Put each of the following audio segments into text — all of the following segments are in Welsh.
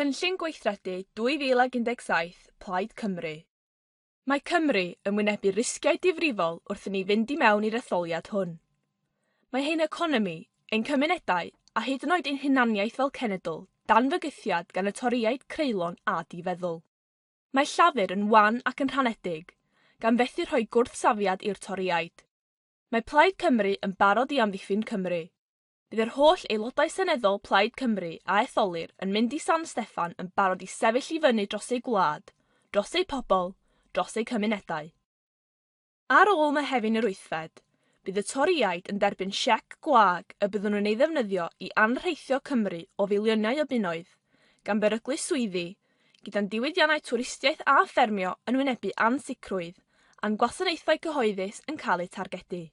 Cynllun Gweithredu 2017 Plaid Cymru. Mae Cymru yn wynebu risgiau difrifol wrth i ni fynd i mewn i'r etholiad hwn. Mae ein heconomi, ein cymunedau a hyd yn oed ein hunaniaeth fel cenedl dan fygythiad gan y Torïaid creulon a difeddwl. Mae Llafur yn wan ac yn rhanedig, gan fethu rhoi gwrthsafiad i'r Torïaid. Mae Plaid Cymru yn barod i amddiffyn Cymru. Bydd yr holl Aelodau Seneddol Plaid Cymru a etholir yn mynd i San Steffan yn barod i sefyll i fyny dros eu gwlad, dros eu pobl, dros eu cymunedau. Ar ôl Mehefin yr wythfed, bydd y Torïaid yn derbyn siec gwag y byddwn nhw'n ei ddefnyddio i anrheithio Cymru o filiynau o bunnoedd, gan beryglu swyddi, gyda'n diwydiannau twristiaeth a ffermio yn wynebu ansicrwydd a'n gwasanaethau cyhoeddus yn cael eu targedu.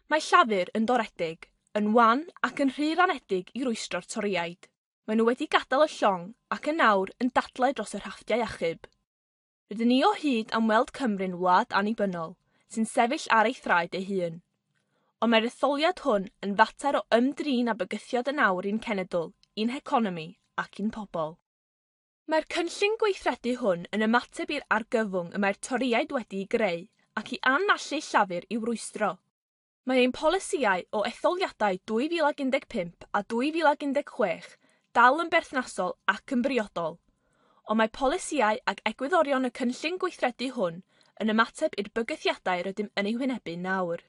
Mae Llafur yn doredig, yn wan ac yn rhy ranedig i rwystro'r Torïaid. Maen nhw wedi gadael y llong ac yn awr yn dadlau dros y rhafftiau achub. Rydyn ni o hyd am weld Cymru'n wlad annibynnol, sy'n sefyll ar ei thraed ei hun. Ond mae'r etholiad hwn yn fater o ymdrin â bygythiad yn awr i'n cenedl, i'n heconomi ac i'n pobl. Mae'r cynllun gweithredu hwn yn ymateb i'r argyfwng y mae'r Torïaid wedi'i greu ac i anallu Llafur i'w rwystro. Mae ein polisïau o etholiadau 2015 a 2016 dal yn berthnasol ac yn briodol, ond mae polisïau ac egwyddorion y cynllun gweithredu hwn yn ymateb i'r bygythiadau rydym yn eu hwynebu nawr.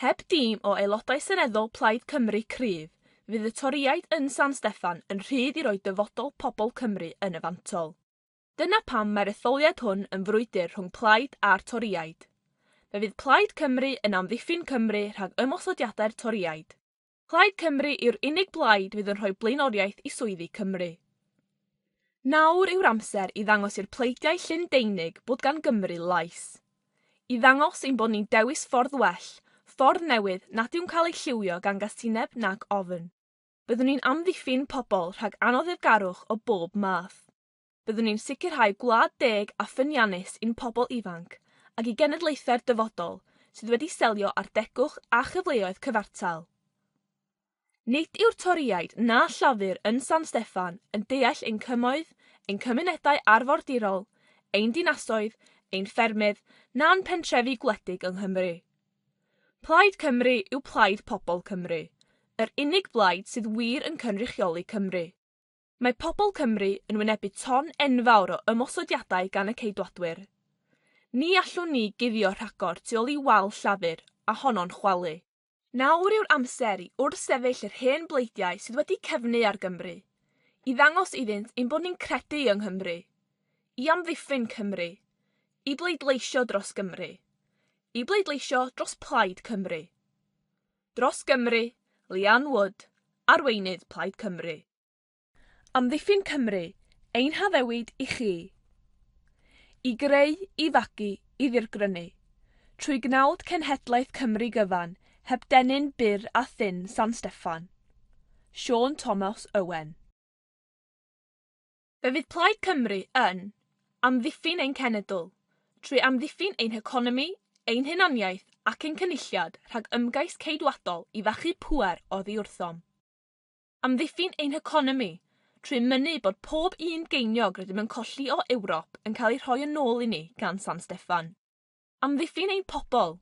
Heb dîm o Aelodau Seneddol Plaid Cymru cryf, fydd y Torïaid yn San Steffan yn rhydd i roi dyfodol pobl Cymru yn y fantol. Dyna pam mae'r etholiad hwn yn frwydr rhwng Plaid a'r Torïaid. Fe fydd Plaid Cymru yn amddiffyn Cymru rhag ymosodiadau'r Torïaid. Plaid Cymru yw'r unig blaid fydd yn rhoi blaenoriaeth i swyddi Cymru. Nawr yw'r amser i ddangos i'r pleidiau Llundeinig bod gan Gymru lais. I ddangos ein bod ni'n dewis ffordd well, ffordd newydd nad yw'n cael ei lliwio gan gasineb nac ofn. Byddwn ni'n amddiffyn pobl rhag anoddefgarwch o bob math. Byddwn ni'n sicrhau gwlad deg a ffyniannus i'n pobl ifanc ac i genedlaethau'r dyfodol sydd wedi selio ar degwch a chyfleoedd cyfartal. Nid yw'r Torïaid na Llafur yn San Steffan yn deall ein cymoedd, ein cymunedau arfordirol, ein dinasoedd, ein ffermydd, na'n pentrefi gwledig yng Nghymru. Plaid Cymru yw plaid pobl Cymru, yr unig blaid sydd wir yn cynrychioli Cymru. Mae pobl Cymru yn wynebu ton enfawr o ymosodiadau gan y Ceidwadwyr. Ni allwn ni guddio rhagor tu ôl i wal Llafur, a honno'n chwalu. Nawr yw'r amser i wrthsefyll yr hen bleidiau sydd wedi cefnu ar Gymru, i ddangos iddynt ein bod ni'n credu yng Nghymru, i amddiffyn Cymru, i bleidleisio dros Gymru, i bleidleisio dros Plaid Cymru. Dros Gymru, Leanne Wood, Arweinydd Plaid Cymru. Amddiffyn Cymru, ein haddewid i chi. I greu, i fagu, i ddirgrynu. Trwy gnawd cenhedlaeth Cymru gyfan, heb dennyn byr a thynn San Steffan. Siôn Tomos Owen. Fe fydd Plaid Cymru yn amddiffyn ein cenedl, trwy amddiffyn ein heconomi, ein hunaniaeth ac ein cynulliad rhag ymgais ceidwadol i fachu pŵer oddi wrthom. Amddiffyn ein heconomi, trwy mynnu bod pob un geiniog rydym yn colli o Ewrop yn cael ei rhoi yn ôl i ni gan San Steffan. Amddiffyn ein pobl,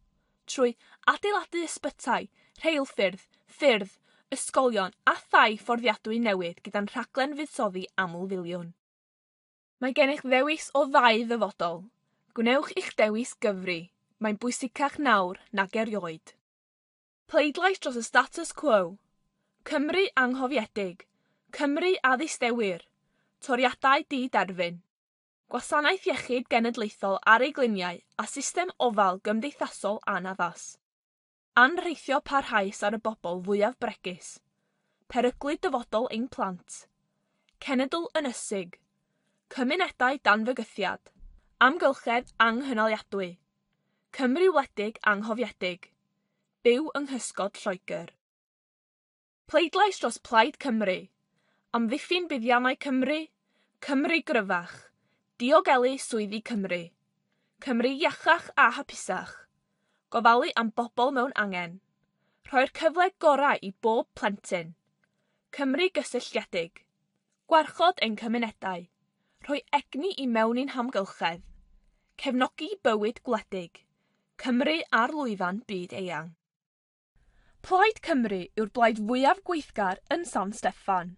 trwy adeiladu ysbytai, rheilffyrdd, ffyrdd, ysgolion a thai fforddiadwy newydd gyda'n rhaglen fuddsoddi aml-filiwn. Mae gennych ddewis o ddau ddyfodol. Gwnewch i'ch dewis gyfri, mae'n bwysicach nawr nag erioed. Pleidlais dros y status quo. Cymru anghofiedig. Cymru a ddistewir. Toriadau di-derfyn. Gwasanaeth iechyd genedlaethol ar ei gliniau a system ofal gymdeithasol anaddas. Anrheithio parhaus ar y bobl fwyaf bregus. Peryglu dyfodol ein plant. Cenedl ynysig. Cymunedau dan fygythiad. Amgylchedd anghynaliadwy. Cymru wledig anghofiedig. Byw yng nghysgod Lloegr. Pleidlais dros Plaid Cymru. Amddiffyn buddiannau Cymru. Cymru gryfach. Diogelu swyddi Cymru. Cymru iachach a hapusach. Gofalu am bobl mewn angen. Rhoi'r cyfle gorau i bob plentyn. Cymru gysylltiedig. Gwarchod ein cymunedau. Rhoi egni i mewn i'n hamgylchedd. Cefnogi bywyd gwledig. Cymru ar lwyfan byd eang. Plaid Cymru yw'r blaid fwyaf gweithgar yn San Steffan.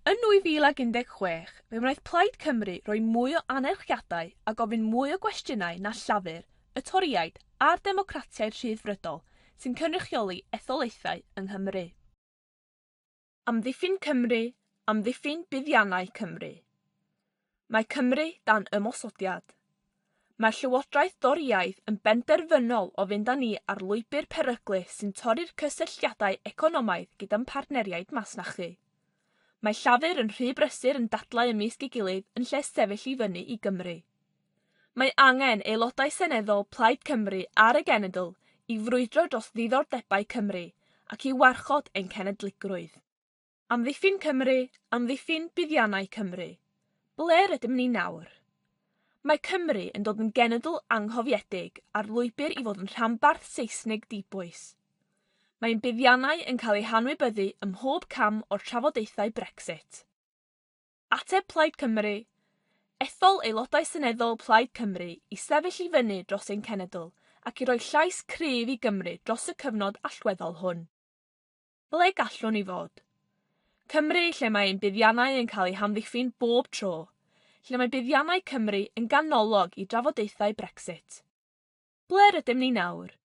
Yn 2016, fe wnaeth Plaid Cymru roi mwy o anerchiadau a gofyn mwy o gwestiynau na Llafur, y Torïaid a'r Democratiaid Rhyddfrydol sy'n cynrychioli etholaethau yng Nghymru. Amddiffyn Cymru, amddiffyn buddiannau Cymru. Mae Cymru dan ymosodiad. Mae'r Llywodraeth Dorïaidd yn benderfynol o fynd â ni ar lwybr peryglus sy'n torri'r cysylltiadau economaidd gyda'n partneriaid masnachu. Mae Llafur yn rhy brysur yn dadlau ymysg ei gilydd yn lle sefyll i fyny i Gymru. Mae angen Aelodau Seneddol Plaid Cymru ar y genedl i frwydro dros ddiddordebau Cymru ac i warchod ein cenedligrwydd. Amddiffyn Cymru, amddiffyn buddiannau Cymru. Ble rydym ni nawr? Mae Cymru yn dod yn genedl anghofiedig ar lwybr i fod yn rhanbarth Seisnig dibwys. Mae ein buddiannau yn cael eu hanwybyddu ym mhob cam o'r trafodaethau Brexit. Ateb Plaid Cymru, Ethol Aelodau Seneddol Plaid Cymru i sefyll i fyny dros ein cenedl ac i roi llais cryf i Gymru dros y cyfnod allweddol hwn. Ble gallwn ni fod? Cymru lle mae ein buddiannau yn cael eu hamddiffyn bob tro, lle mae buddiannau Cymru yn ganolog i drafodaethau Brexit. Ble rydym ni nawr?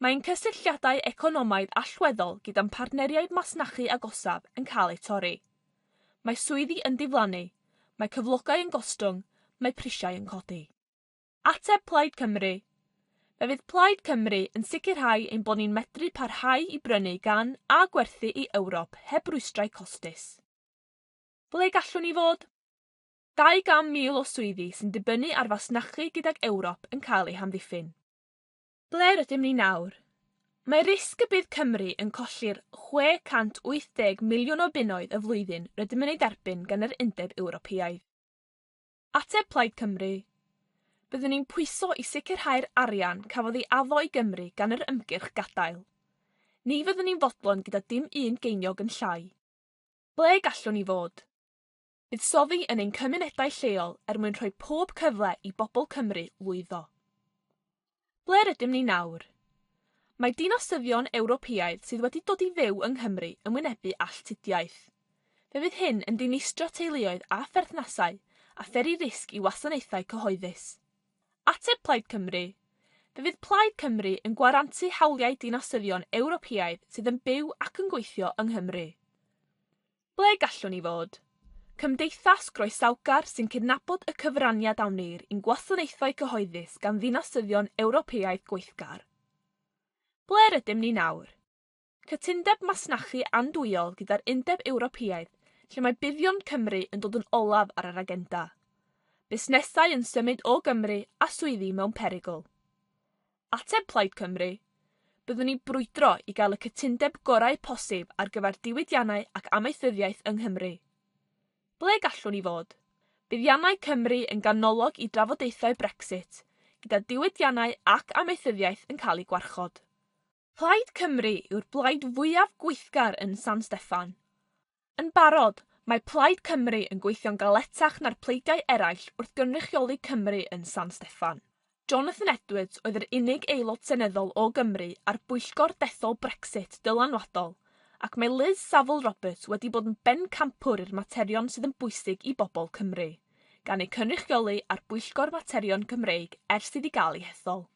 Mae ein cysylltiadau economaidd allweddol gyda'n partneriaid masnachu agosaf yn cael eu torri. Mae swyddi yn diflannu, mae cyflogau yn gostwng, mae prisiau yn codi. Ateb Plaid Cymru, Fe fydd Plaid Cymru yn sicrhau ein bod ni'n medru parhau i brynu gan a gwerthu i Ewrop heb rwystrau costus. Ble gallwn ni fod? 200,000 o swyddi sy'n dibynnu ar fasnachu gydag Ewrop yn cael eu hamddiffyn. Ble rydym ni nawr? Mae risg y bydd Cymru yn colli'r 680 miliwn o bunnoedd y flwyddyn rydym yn ei dderbyn gan yr Undeb Ewropeaidd. Ateb Plaid Cymru, Byddwn ni'n pwyso i sicrhau'r arian cafodd ei addo i Gymru gan yr ymgyrch gadael. Ni fyddwn ni'n fodlon gyda dim un geiniog yn llai. Ble gallwn ni fod? Buddsoddi yn ein cymunedau lleol er mwyn rhoi pob cyfle i bobl Cymru lwyddo. Ble rydym ni nawr? Mae dinasyddion Ewropeaidd sydd wedi dod i fyw yng Nghymru yn wynebu alltudiaeth. Fe fydd hyn yn dinistrio teuluoedd a pherthnasau a pheri risg i wasanaethau cyhoeddus. Ateb Plaid Cymru, Fe fydd Plaid Cymru yn gwarantu hawliau dinasyddion Ewropeaidd sydd yn byw ac yn gweithio yng Nghymru. Ble gallwn ni fod? Cymdeithas groesawgar sy'n cydnabod y cyfraniad a wneir i'n gwasanaethau cyhoeddus gan ddinasyddion Ewropeaidd gweithgar. Ble rydym ni nawr? Cytundeb masnachu andwyol gyda'r Undeb Ewropeaidd lle mae buddion Cymru yn dod yn olaf ar yr agenda. Busnesau yn symud o Gymru a swyddi mewn perygl. Ateb Plaid Cymru, Byddwn ni'n brwydro i gael y cytundeb gorau posib ar gyfer diwydiannau ac amaethyddiaeth yng Nghymru. Ble gallwn ni fod? Buddiannau Cymru yn ganolog i drafodaethau Brexit, gyda diwydiannau ac amaethyddiaeth yn cael eu gwarchod. Plaid Cymru yw'r blaid fwyaf gweithgar yn San Steffan. Yn barod, mae Plaid Cymru yn gweithio'n galetach na'r pleidiau eraill wrth gynrychioli Cymru yn San Steffan. Jonathan Edwards oedd yr unig aelod seneddol o Gymru ar bwyllgor dethol Brexit dylanwadol, ac mae Liz Saville Roberts wedi bod yn bencampwr i'r materion sydd yn bwysig i bobl Cymru, gan eu cynrychioli ar bwyllgor materion Cymreig ers iddi gael ei hethol.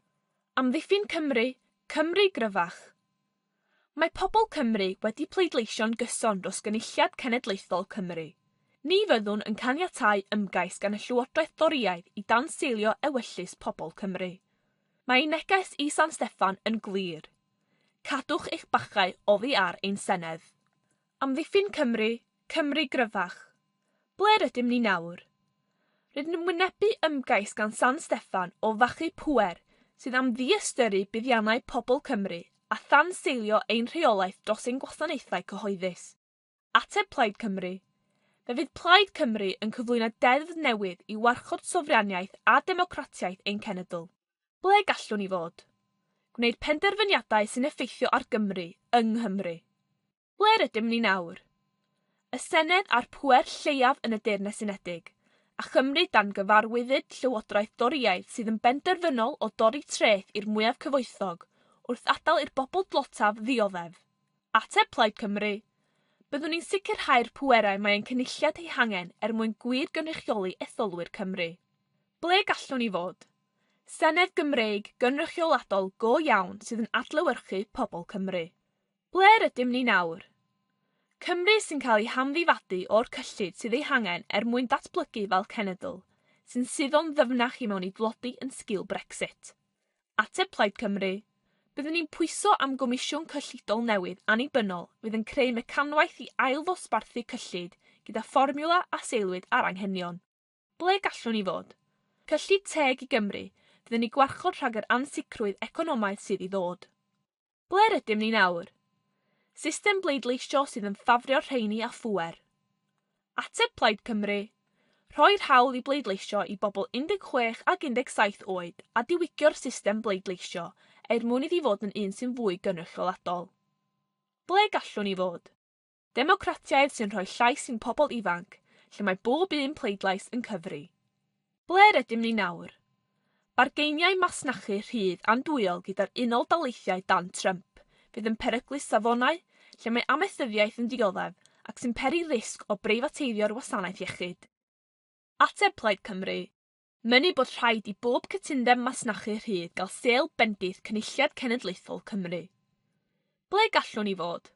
Amddiffyn Cymru, Cymru gryfach. Mae pobl Cymru wedi pleidleisio'n gyson dros Gynulliad Cenedlaethol Cymru. Ni fyddwn yn caniatáu ymgais gan y Llywodraeth Dorïaidd i danseilio ewyllys pobl Cymru. Mae ein neges i San Steffan yn glir. Cadwch eich bachau oddi ar ein Senedd. Amddiffyn Cymru, Cymru gryfach. Ble rydym ni nawr? Rydym yn wynebu ymgais gan San Steffan o fachu pŵer sydd am ddiystyru buddiannau pobl Cymru a thanseilio ein rheolaeth dros ein gwasanaethau cyhoeddus. Ateb Plaid Cymru, Fe fydd Plaid Cymru yn cyflwyno deddf newydd i warchod sofraniaeth a democratiaeth ein cenedl. Ble gallwn ni fod? Gwneud penderfyniadau sy'n effeithio ar Gymru, yng Nghymru. Ble rydym ni nawr? Y Senedd a'r pŵer lleiaf yn y Deyrnas Unedig, a Chymru dan gyfarwyddyd Llywodraeth Dorïaidd sydd yn benderfynol o dorri treth i'r mwyaf cyfoethog wrth adael i'r bobl dlotaf ddioddef. Ateb Plaid Cymru, Byddwn ni'n sicrhau'r pwerau mae ein Cynulliad eu hangen er mwyn gwir gynrychioli etholwyr Cymru. Ble gallwn ni fod? Senedd Gymreig gynrychioladol go iawn sydd yn adlewyrchu pobl Cymru. Ble rydym ni nawr? Cymru sy'n cael ei hamddifadu o'r cyllid sydd ei hangen er mwyn datblygu fel cenedl, sy'n suddo'n ddyfnach i mewn i dlodi yn sgil Brexit. Ateb Plaid Cymru, Byddwn ni'n pwyso am gomisiwn cyllidol newydd annibynnol fydd yn creu mecanwaith i ail-ddosbarthu cyllid gyda fformiwla a seiliwyd ar anghenion. Ble gallwn ni fod? Cyllid teg i Gymru fydd yn ei gwarchod rhag yr ansicrwydd economaidd sydd i ddod. Ble rydym ni nawr? System bleidleisio sydd yn ffafrio'r rheini â phŵer. Ateb Plaid Cymru, Rhoi'r hawl i bleidleisio i bobl 16 ac 17 oed a diwygio'r system bleidleisio er mwyn iddi fod yn un sy'n fwy gynrychioladol. Ble gallwn ni fod? Democratiaeth sy'n rhoi llais i'n pobl ifanc, lle mae bob un pleidlais yn cyfri. Ble rydym ni nawr? Bargeiniau masnachu rhydd andwyol gyda'r Unol Daleithiau dan Trump, fydd yn peryglu safonau, lle mae amaethyddiaeth yn dioddef ac sy'n peri risg o breifateiddio'r wasanaeth iechyd. Ateb Plaid Cymru, Mynnu bod rhaid i bob cytundeb masnachu rhydd gael sêl bendith Cynulliad Cenedlaethol Cymru. Ble gallwn ni fod?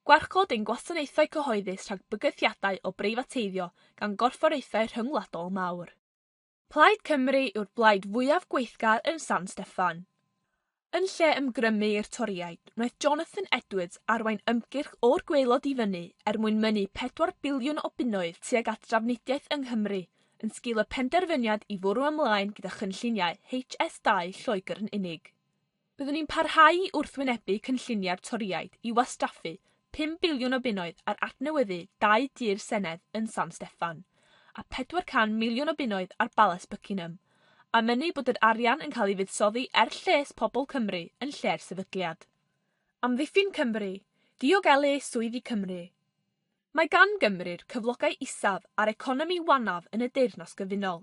Gwarchod ein gwasanaethau cyhoeddus rhag bygythiadau o breifateiddio gan gorfforaethau rhyngwladol mawr. Plaid Cymru yw'r blaid fwyaf gweithgar yn San Steffan. Yn lle ymgrymu i'r Torïaid, wnaeth Jonathan Edwards arwain ymgyrch o'r gwaelod i fyny er mwyn mynnu 4 biliwn o bunnoedd tuag at drafnidiaeth yng Nghymru yn sgil y penderfyniad i fwrw ymlaen gyda chynlluniau HS2 Lloegr yn unig. Byddwn ni'n parhau i wrthwynebu cynlluniau'r Torïaid i wastraffu 5 biliwn o bunnoedd ar adnewyddu dau dŷ'r Senedd yn San Steffan a 400 miliwn o bunnoedd ar Balas Buckingham, a mynnu bod yr arian yn cael ei fuddsoddi er lles pobl Cymru yn lle'r sefydliad. Amddiffyn Cymru, diogelu swyddi Cymru. Mae gan Gymru'r cyflogau isaf a'r economi wanaf yn y Deyrnas Gyfunol.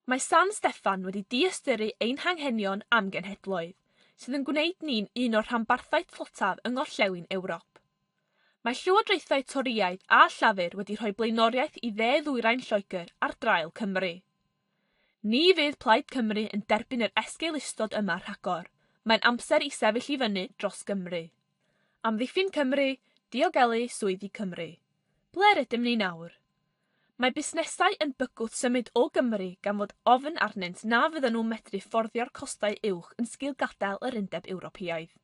Mae San Steffan wedi diystyru ein hanghenion am genhedloedd, sydd yn gwneud ni'n un o'r rhanbarthau tlotaf yng ngorllewin Ewrop. Mae llywodraethau Torïaidd a Llafur wedi rhoi blaenoriaeth i dde-ddwyrain Lloegr ar draul Cymru. Ni fydd Plaid Cymru yn derbyn yr esgeulustod yma rhagor. Mae'n amser i sefyll i fyny dros Gymru. Amddiffyn Cymru, diogelu swyddi Cymru. Ble rydym ni nawr? Mae busnesau yn bygwth symud o Gymru gan fod ofn arnynt na fydden nhw'n medru fforddio'r costau uwch yn sgil gadael yr Undeb Ewropeaidd.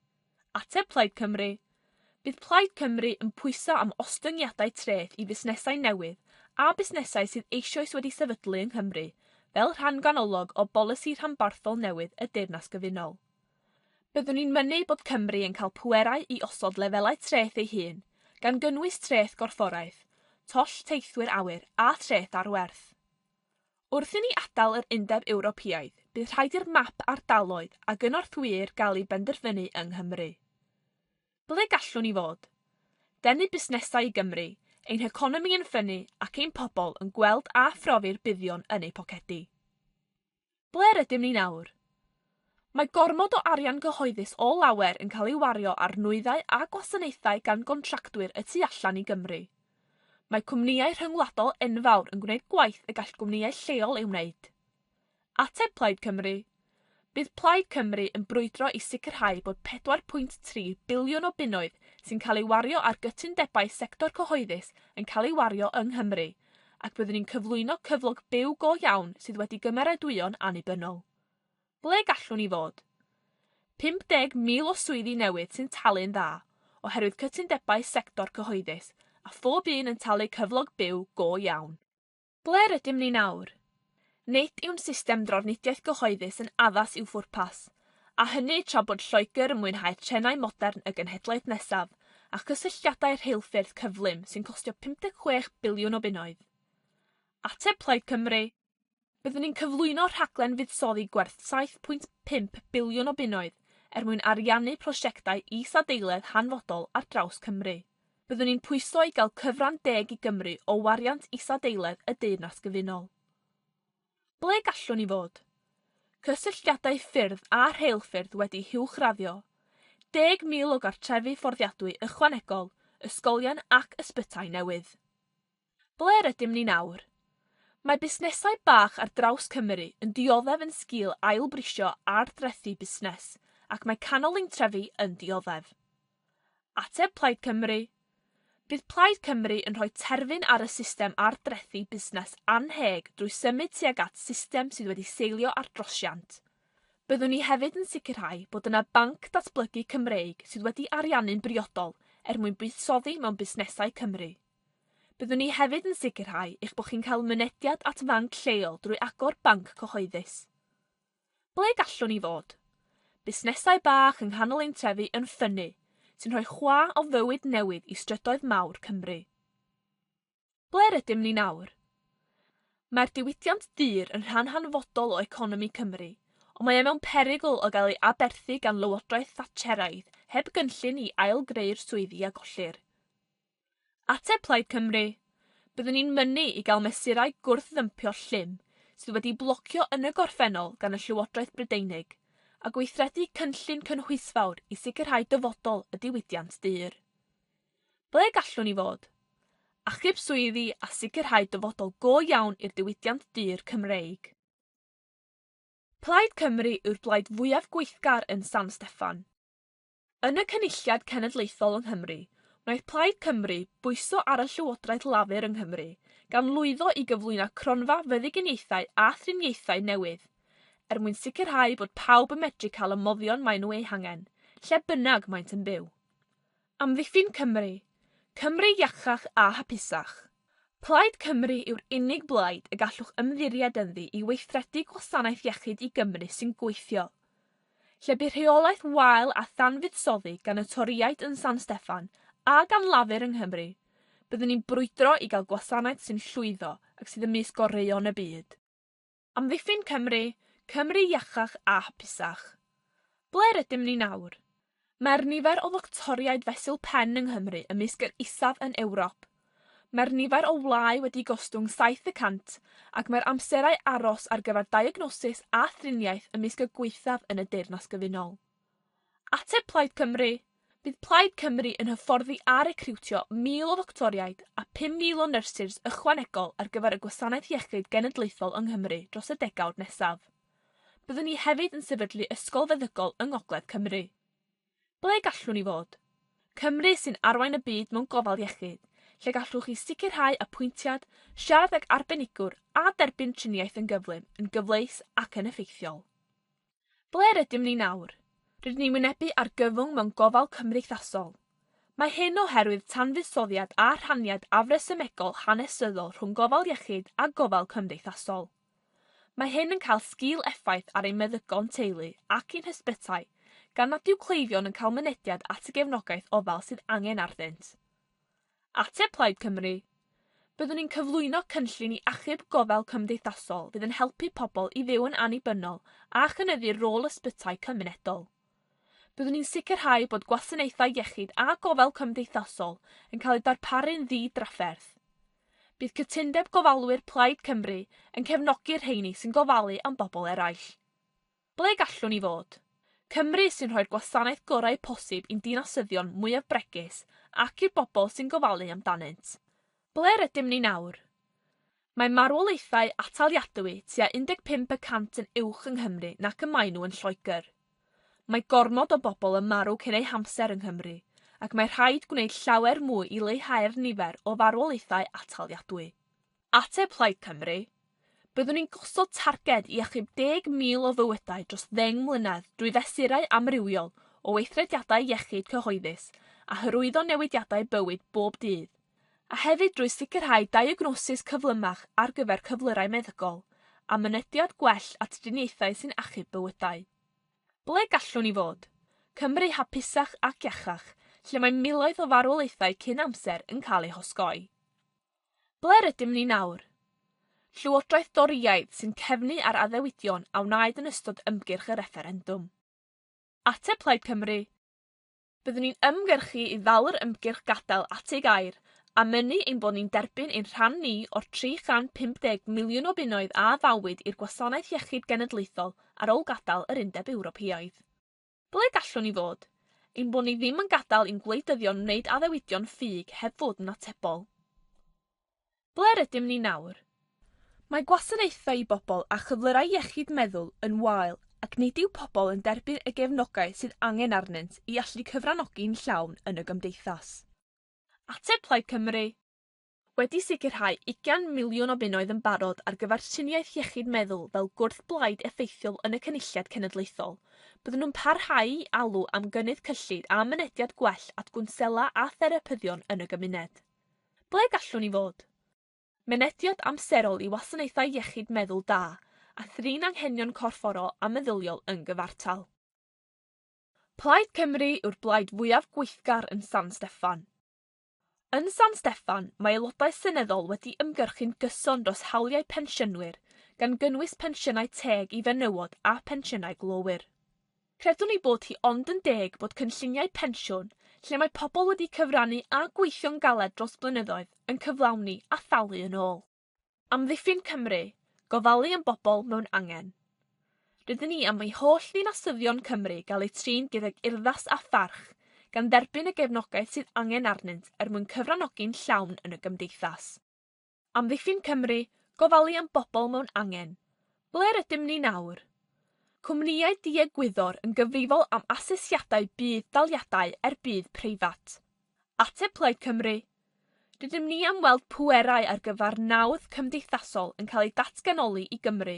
Ateb Plaid Cymru, Bydd Plaid Cymru yn pwyso am ostyngiadau treth i fusnesau newydd a busnesau sydd eisoes wedi sefydlu yng Nghymru fel rhan ganolog o bolisi rhanbarthol newydd y Deyrnas Gyfunol. Byddwn ni'n mynnu bod Cymru yn cael pwerau i osod lefelau treth ei hun, gan gynnwys treth gorfforaeth, toll teithwyr awyr a threth ar werth. Wrth i ni adael yr Undeb Ewropeaidd, bydd rhaid i'r map ardaloedd a gynorthwyir gael ei benderfynu yng Nghymru. Ble gallwn ni fod? Denu busnesau i Gymru, ein heconomi yn ffynnu ac ein pobl yn gweld a phrofi'r buddion yn eu pocedi. Ble rydym ni nawr? Mae gormod o arian gyhoeddus o lawer yn cael ei wario ar nwyddau a gwasanaethau gan gontractwyr y tu allan i Gymru. Mae cwmnïau rhyngwladol enfawr yn gwneud gwaith y gall gwmnïau lleol ei wneud. Ateb Plaid Cymru, Bydd Plaid Cymru yn brwydro i sicrhau bod 4.3 biliwn o bunnoedd sy'n cael ei wario ar gytundebau sector cyhoeddus yn cael ei wario yng Nghymru, ac byddwn ni'n cyflwyno cyflog byw go iawn sydd wedi gymeradwyo'n annibynnol. Ble gallwn ni fod? 50,000 o swyddi newydd sy'n talu'n dda, oherwydd cytundebau sector cyhoeddus, a phob un yn talu cyflog byw go iawn. Ble rydym ni nawr? Nid yw'n system drafnidiaeth gyhoeddus yn addas i'w phwrpas, a hynny tra bod Lloegr yn mwynhau trenau modern y genhedlaeth nesaf a chysylltiadau rheilffyrdd cyflym sy'n costio 56 biliwn o bunnoedd. Ateb Plaid Cymru, Byddwn ni'n cyflwyno rhaglen fuddsoddi gwerth 7.5 biliwn o bunnoedd er mwyn ariannu prosiectau isadeiledd hanfodol ar draws Cymru. Byddwn ni'n pwyso i gael cyfran deg i Gymru o wariant isadeiledd y Deyrnas Gyfunol. Ble gallwn ni fod? Cysylltiadau ffyrdd a rheilffyrdd wedi huwchraddio, 10,000 o gartrefi fforddiadwy ychwanegol, ysgolion ac ysbytai newydd. Ble rydym ni nawr? Mae busnesau bach ar draws Cymru yn dioddef yn sgil ailbrisio ardrethi busnes ac mae canol ein trefi yn dioddef. Ateb Plaid Cymru. Bydd Plaid Cymru yn rhoi terfyn ar y system ardrethi busnes annheg drwy symud tuag at system sydd wedi seilio ar drosiant. Byddwn ni hefyd yn sicrhau bod yna banc datblygu Cymreig sydd wedi ariannu'n briodol er mwyn buddsoddi mewn busnesau Cymru. Byddwn ni hefyd yn sicrhau eich bod chi'n cael mynediad at fanc lleol drwy agor banc cyhoeddus. Ble gallwn ni fod? Busnesau bach yng nghanol ein trefi yn ffynnu, sy'n rhoi chwa o fywyd newydd i strydoedd mawr Cymru. Ble rydym ni nawr? Mae'r diwydiant dur yn rhan hanfodol o economi Cymru, ond mae e mewn perygl o gael ei aberthu gan Lywodraeth Thatcheraidd heb gynllun i ail-greu'r swyddi a gollir. Ateb Plaid Cymru. Byddwn ni'n mynnu i gael mesurau gwrth-ddympio llym sydd wedi blocio yn y gorffennol gan y Llywodraeth Brydeinig a gweithredu cynllun cynhwysfawr i sicrhau dyfodol y diwydiant dur. Ble gallwn ni fod? Achub swyddi a sicrhau dyfodol go iawn i'r diwydiant dur Cymreig. Plaid Cymru yw'r blaid fwyaf gweithgar yn San Steffan. Yn y Cynulliad Cenedlaethol yng Nghymru, wnaeth Plaid Cymru bwyso ar y Llywodraeth Lafur yng Nghymru, gan lwyddo i gyflwyno cronfa feddyginiaethau a thriniaethau newydd, er mwyn sicrhau bod pawb yn medru cael y moddion maen nhw eu hangen, lle bynnag maent yn byw. Amddiffyn Cymru. Cymru iachach a hapusach. Plaid Cymru yw'r unig blaid y gallwch ymddiried ynddi i weithredu gwasanaeth iechyd i Gymru sy'n gweithio. Lle bu rheolaeth wael a thanfuddsoddi gan y Torïaid yn San Steffan a gan Lafur yng Nghymru, byddwn ni'n brwydro i gael gwasanaeth sy'n llwyddo ac sydd ymysg goreuon y byd. Amddiffyn Cymru, Cymru iachach a hapusach. Ble rydym ni nawr? Mae'r nifer o ddoctoriaid fesul pen yng Nghymru ymysg yr isaf yn Ewrop. Mae'r nifer o wlâu wedi gostwng 7% ac mae'r amserau aros ar gyfer diagnosis a thriniaeth ymysg y gwaethaf yn y Deyrnas Gyfunol. Ateb Plaid Cymru. Bydd Plaid Cymru yn hyfforddi a recriwtio 1,000 o ddoctoriaid a 5,000 o nyrsys ychwanegol ar gyfer y Gwasanaeth Iechyd Genedlaethol yng Nghymru dros y degawd nesaf. Byddwn ni hefyd yn sefydlu ysgol feddygol yng Ngogledd Cymru. Ble gallwn ni fod? Cymru sy'n arwain y byd mewn gofal iechyd, lle gallwch chi sicrhau apwyntiad, siarad ag arbenigwr a derbyn triniaeth yn gyflym, yn gyfleus ac yn effeithiol. Ble rydym ni nawr? Rydyn ni'n wynebu argyfwng mewn gofal cymdeithasol. Mae hyn oherwydd tanfuddsoddiad a rhaniad afresymegol hanesyddol rhwng gofal iechyd a gofal cymdeithasol. Mae hyn yn cael sgil effaith ar ein meddygon teulu ac ein hysbytai, gan nad yw cleifion yn cael mynediad at y gefnogaeth ofal sydd angen arnynt. Ateb Plaid Cymru. Byddwn ni'n cyflwyno cynllun i achub gofal cymdeithasol fydd yn helpu pobl i fyw yn annibynnol a chynyddu rôl ysbytai cymunedol. Byddwn ni'n sicrhau bod gwasanaethau iechyd a gofal cymdeithasol yn cael eu darparu'n ddi-drafferth. Bydd cytundeb gofalwyr Plaid Cymru yn cefnogi'r rheini sy'n gofalu am bobl eraill. Ble gallwn ni fod? Cymru sy'n rhoi'r gwasanaeth gorau posib i'n dinasyddion mwyaf bregus ac i'r bobl sy'n gofalu amdanynt. Ble rydym ni nawr? Mae marwolaethau ataliadwy tua 15% yn uwch yng Nghymru nac y maen nhw yn Lloegr. Mae gormod o bobl yn marw cyn eu hamser yng Nghymru, ac mae rhaid gwneud llawer mwy i leihau'r nifer o farwolaethau ataliadwy. Ateb Plaid Cymru. Byddwn ni'n gosod targed i achub 10,000 o fywydau dros 10 mlynedd drwy fesurau amrywiol o weithrediadau iechyd cyhoeddus a hyrwyddo newidiadau bywyd bob dydd, a hefyd drwy sicrhau diagnosis cyflymach ar gyfer cyflyrau meddygol a mynediad gwell at driniaethau sy'n achub bywydau. Ble gallwn ni fod? Cymru hapusach ac iachach, lle mae miloedd o farwolaethau cyn amser yn cael eu hosgoi. Ble rydym ni nawr? Llywodraeth Dorïaidd sy'n cefnu ar addewidion a wnaed yn ystod ymgyrch y refferendwm. Ateb Plaid Cymru. Byddwn ni'n ymgyrchu i ddal yr ymgyrch gadael at ei gair a mynnu ein bod ni'n derbyn ein rhan ni o'r 350 miliwn o bunnoedd a addawyd i'r Gwasanaeth Iechyd Genedlaethol ar ôl gadael yr Undeb Ewropeaidd. Ble gallwn ni fod? Ein bod ni ddim yn gadael i'n gwleidyddion wneud addewidion ffug heb fod yn atebol. Ble rydym ni nawr? Mae gwasanaethau i bobl â chyflyrau iechyd meddwl yn wael ac nid yw pobl yn derbyn y gefnogaeth sydd angen arnynt i allu cyfranogi'n llawn yn y gymdeithas. Ateb Plaid Cymru wedi sicrhau 20 miliwn o bunnoedd yn barod ar gyfer triniaeth iechyd meddwl fel gwrthblaid effeithiol yn y Cynulliad Cenedlaethol, byddwn nhw'n parhau i alw am gynnydd cyllid a mynediad gwell at gwnsela a therapyddion yn y gymuned. Ble gallwn ni fod? Mynediad amserol i wasanaethau iechyd meddwl da a thrin anghenion corfforol a meddyliol yn gyfartal. Plaid Cymru yw'r blaid fwyaf gweithgar yn San Steffan. Yn San Steffan, mae aelodau seneddol wedi ymgyrchu'n gyson dros hawliau pensiynwyr, gan gynnwys pensiynau teg i fenywod a phensiynau glowyr. Credwn ei bod hi ond yn deg bod cynlluniau pensiwn, lle mae pobl wedi cyfrannu a gweithio'n galed dros blynyddoedd, yn cyflawni a thalu yn ôl. Amddiffyn Cymru, gofalu am bobl mewn angen. Rydyn ni am i holl ddinasyddion Cymru gael eu trin gydag urddas a pharch, gan dderbyn y gefnogaeth sydd angen arnynt er mwyn cyfranogi'n llawn yn y gymdeithas. Amddiffyn Cymru, gofalu am bobl mewn angen. Ble rydym ni nawr? Cwmnïau diegwyddor yn gyfrifol am asesiadau budd-daliadau er budd preifat. Ateb Plaid Cymru. Rydym ni am weld pwerau ar gyfer nawdd cymdeithasol yn cael eu datganoli i Gymru.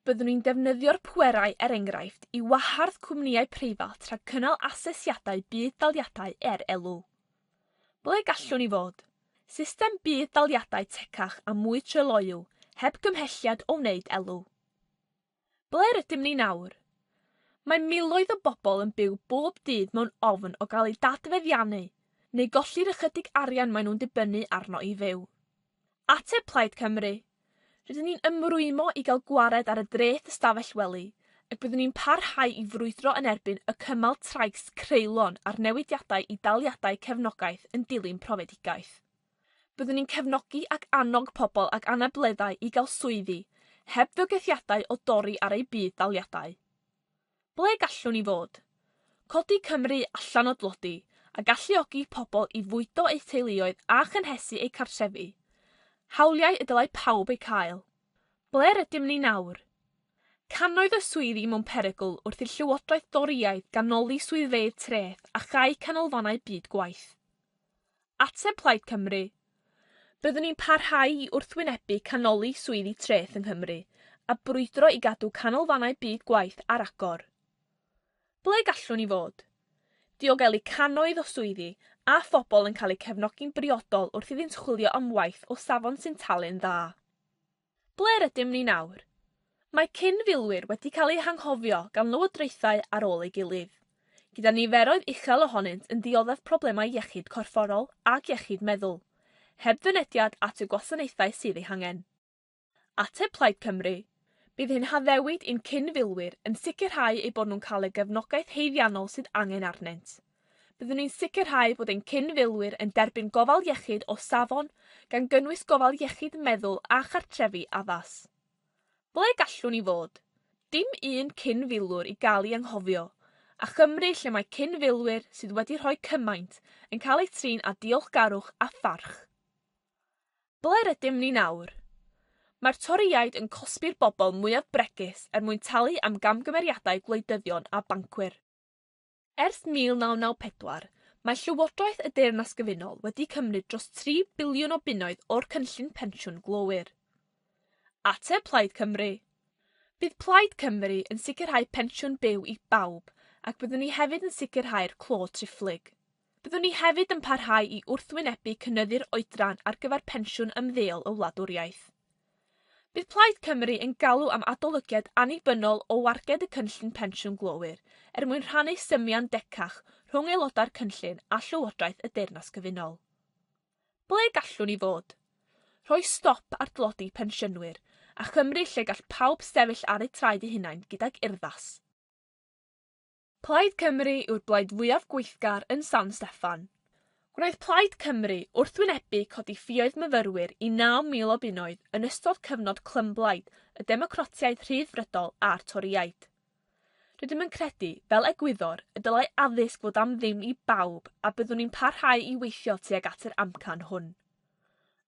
Byddwn ni'n defnyddio'r pwerau, er enghraifft, i wahardd cwmnïau preifat rhag cynnal asesiadau budd-daliadau er elw. Ble gallwn ni fod? System budd-daliadau tecach a mwy tryloyw, heb gymhelliad o wneud elw. Ble rydym ni nawr? Mae miloedd o bobl yn byw bob dydd mewn ofn o gael eu dadfeddiannu neu golli'r ychydig arian maen nhw'n dibynnu arno i fyw. Ateb Plaid Cymru. Rydyn ni'n ymrwymo i gael gwared ar y dreth ystafell wely ac byddwn ni'n parhau i frwydro yn erbyn y cymal trais creulon a'r newidiadau i daliadau cefnogaeth yn dilyn profedigaeth. Byddwn ni'n cefnogi ac annog pobl ag anableddau i gael swyddi, heb fygythiadau o dorri ar eu budd-daliadau. Ble gallwn ni fod? Codi Cymru allan o dlodi a galluogi pobl i fwydo eu teuluoedd a chynhesu eu cartrefi. Hawliau y dylai pawb eu cael. Ble rydym ni nawr? Cannoedd o swyddi mewn perygl wrth i'r Llywodraeth Dorïaidd ganoli swyddfeydd treth a chau canolfannau byd gwaith. Ateb Plaid Cymru. Byddwn ni'n parhau i wrthwynebu canoli swyddi treth yng Nghymru a brwydro i gadw canolfannau byd gwaith ar agor. Ble gallwn ni fod? Diogelu cannoedd o swyddi a phobl yn cael eu cefnogi'n briodol wrth iddynt chwilio am waith o safon sy'n talu'n dda. Ble rydym ni nawr? Mae cyn-filwyr wedi cael eu hanghofio gan lywodraethau ar ôl ei gilydd, gyda niferoedd uchel ohonynt yn dioddef problemau iechyd corfforol ac iechyd meddwl, heb fynediad at y gwasanaethau sydd eu hangen. Ateb Plaid Cymru. Bydd ein haddewid i'n cyn-filwyr yn sicrhau eu bod nhw'n cael y gefnogaeth haeddiannol sydd angen arnynt. Byddwn ni'n sicrhau bod ein cyn-filwyr yn derbyn gofal iechyd o safon, gan gynnwys gofal iechyd meddwl a chartrefi addas. Ble gallwn ni fod? Dim un cyn-filwr i gael ei anghofio, a Chymru lle mae cyn-filwyr sydd wedi rhoi cymaint yn cael eu trin â diolchgarwch a pharch. Ble rydym ni nawr? Mae'r Torïaid yn cosbi'r bobl mwyaf bregus er mwyn talu am gamgymeriadau gwleidyddion a bancwyr. Ers 1994, mae Llywodraeth y Deyrnas Gyfunol wedi cymryd dros 3 biliwn o bunnoedd o'r cynllun pensiwn glowyr. Ateb Plaid Cymru. Bydd Plaid Cymru yn sicrhau pensiwn byw i bawb ac byddwn ni hefyd yn sicrhau'r clo triphlyg. Byddwn ni hefyd yn parhau i wrthwynebu cynyddu'r oedran ar gyfer pensiwn ymddeol y wladwriaeth. Bydd Plaid Cymru yn galw am adolygiad annibynnol o warged y cynllun pensiwn glowyr er mwyn rhannu symiau'n decach rhwng aelodau'r cynllun a Llywodraeth y Deyrnas Gyfunol. Ble gallwn ni fod? Rhoi stop ar dlodi pensiynwyr a Chymru lle gall pawb sefyll ar eu traed eu hunain gydag urddas. Plaid Cymru yw'r blaid fwyaf gweithgar yn San Steffan. Gwnaeth Plaid Cymru wrthwynebu codi ffioedd myfyrwyr i 9,000 o bunnoedd yn ystod cyfnod clymblaid y Democratiaid Rhyddfrydol a'r Torïaid. Rydym yn credu, fel egwyddor, y dylai addysg fod am ddim i bawb a byddwn ni'n parhau i weithio tuag at yr amcan hwn.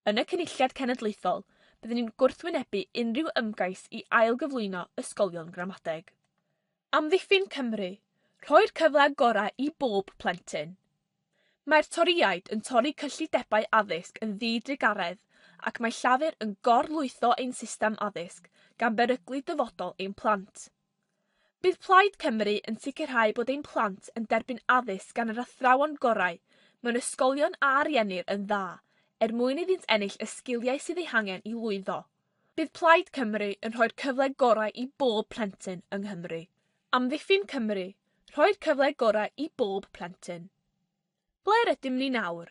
Yn y Cynulliad Cenedlaethol, byddwn ni'n gwrthwynebu unrhyw ymgais i ailgyflwyno ysgolion gramadeg. Amddiffyn Cymru, rhoi'r cyfle gorau i bob plentyn. Mae'r Torïaid yn torri cyllidebau addysg yn ddi-drugaredd ac mae Llafur yn gorlwytho ein system addysg gan beryglu dyfodol ein plant. Bydd Plaid Cymru yn sicrhau bod ein plant yn derbyn addysg gan yr athrawon gorau mewn ysgolion a ariennir yn dda er mwyn iddynt ennill y sgiliau sydd eu hangen i lwyddo. Bydd Plaid Cymru yn rhoi'r cyfle gorau i bob plentyn yng Nghymru. Amddiffyn Cymru, rhoi'r cyfle gorau i bob plentyn. Ble rydym ni nawr?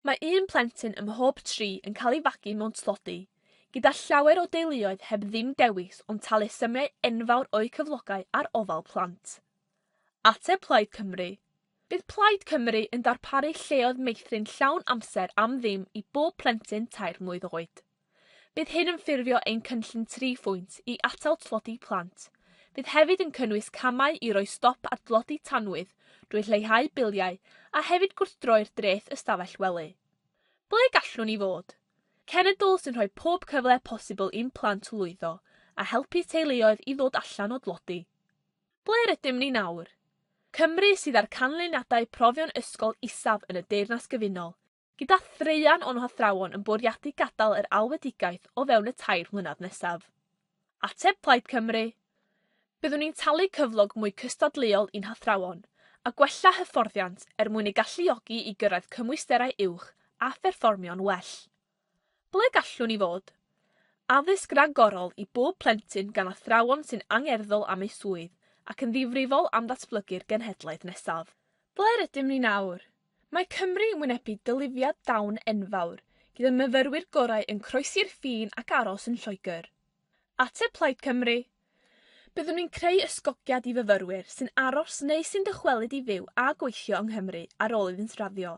Mae un plentyn ym mhob tri yn cael ei fagu mewn tlodi, gyda llawer o deuluoedd heb ddim dewis ond talu symiau enfawr o'u cyflogau ar ofal plant. Ateb Plaid Cymru, Bydd Plaid Cymru yn darparu lleoedd meithrin llawn amser am ddim i bob plentyn tair mlwydd oed. Bydd hyn yn ffurfio ein cynllun tri phwynt i atal tlodi plant. Bydd hefyd yn cynnwys camau i roi stop ar dlodi tanwydd drwy lleihau biliau a hefyd gwrthdroi'r dreth ystafell wely. Ble gallwn ni fod? Cenedl sy'n rhoi pob cyfle posibl i'n plant lwyddo a helpu teuluoedd i ddod allan o dlodi. Ble rydym ni nawr? Cymru sydd â'r canlyniadau profion ysgol isaf yn y Deyrnas Gyfunol, gyda thraean o'n hathrawon yn bwriadu gadael yr alwedigaeth o fewn y tair mlynedd nesaf. Ateb Plaid Cymru, Byddwn ni'n talu cyflog mwy cystadleuol i'n hathrawon a gwella hyfforddiant er mwyn eu galluogi i gyrraedd cymwysterau uwch a pherfformio'n well. Ble gallwn ni fod? Addysg ragorol i bob plentyn gan athrawon sy'n angerddol am eu swydd ac yn ddifrifol am ddatblygu'r genhedlaeth nesaf. Ble rydym ni nawr? Mae Cymru yn wynebu dylifiad dawn enfawr, gyda myfyrwyr gorau yn croesi'r ffin ac aros yn Lloegr. Ateb Plaid Cymru, Byddwn ni'n creu ysgogiad i fyfyrwyr sy'n aros neu sy'n dychwelyd i fyw a gweithio yng Nghymru ar ôl iddynt raddio,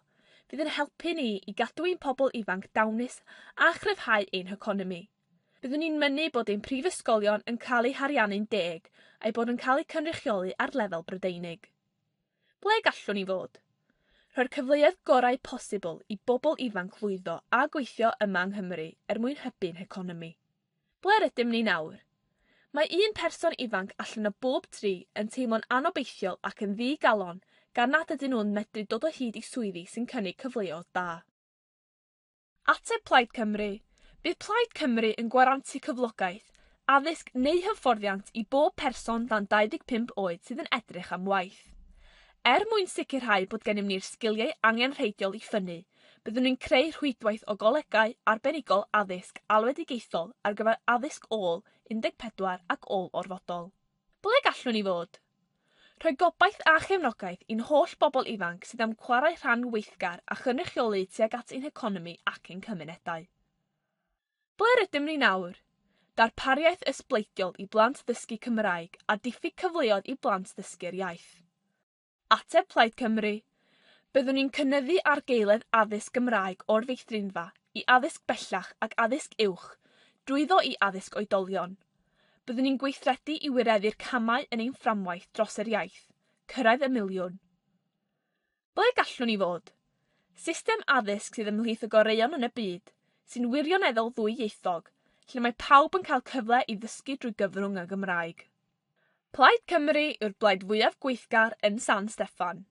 fydd yn helpu ni i gadw ein pobl ifanc dawnus a chryfhau ein heconomi. Byddwn ni'n mynnu bod ein prifysgolion yn cael eu hariannu'n deg a'u bod yn cael eu cynrychioli ar lefel Brydeinig. Ble gallwn ni fod? Rhoi'r cyfleoedd gorau posibl i bobl ifanc lwyddo a gweithio yma yng Nghymru er mwyn hybu'n heconomi. Ble rydym ni nawr? Mae un person ifanc allan o bob tri yn teimlo'n anobeithiol ac yn ddi-galon gan nad ydyn nhw'n medru dod o hyd i swyddi sy'n cynnig cyfleoedd da. Ateb Plaid Cymru, Bydd Plaid Cymru yn gwarantu cyflogaeth, addysg neu hyfforddiant i bob person dan 25 oed sydd yn edrych am waith. Er mwyn sicrhau bod gennym ni'r sgiliau angenrheidiol i ffynnu, byddwn ni'n creu rhwydwaith o golegau arbenigol addysg alwedigaethol ar gyfer addysg ôl 14 ac ôl-orfodol. Ble gallwn ni fod? Rhoi gobaith a chefnogaeth i'n holl bobl ifanc sydd am chwarae rhan weithgar a chynrychioli tuag at ein heconomi ac ein cymunedau. Ble rydym ni nawr? Darpariaeth ysbleidiol i blant ddysgu Cymraeg a diffyg cyfleoedd i blant ddysgu'r iaith. Ateb Plaid Cymru, Byddwn ni'n cynyddu argaeledd addysg Gymraeg o'r feithrinfa i addysg bellach ac addysg uwch, drwyddo i addysg oedolion. Byddwn ni'n gweithredu i wireddu'r camau yn ein fframwaith dros yr iaith, cyrraedd y miliwn. Ble gallwn ni fod? System addysg sydd ymhlith y goreuon yn y byd, sy'n wirioneddol ddwyieithog, lle mae pawb yn cael cyfle i ddysgu drwy gyfrwng y Gymraeg. Plaid Cymru yw'r blaid fwyaf gweithgar yn San Steffan.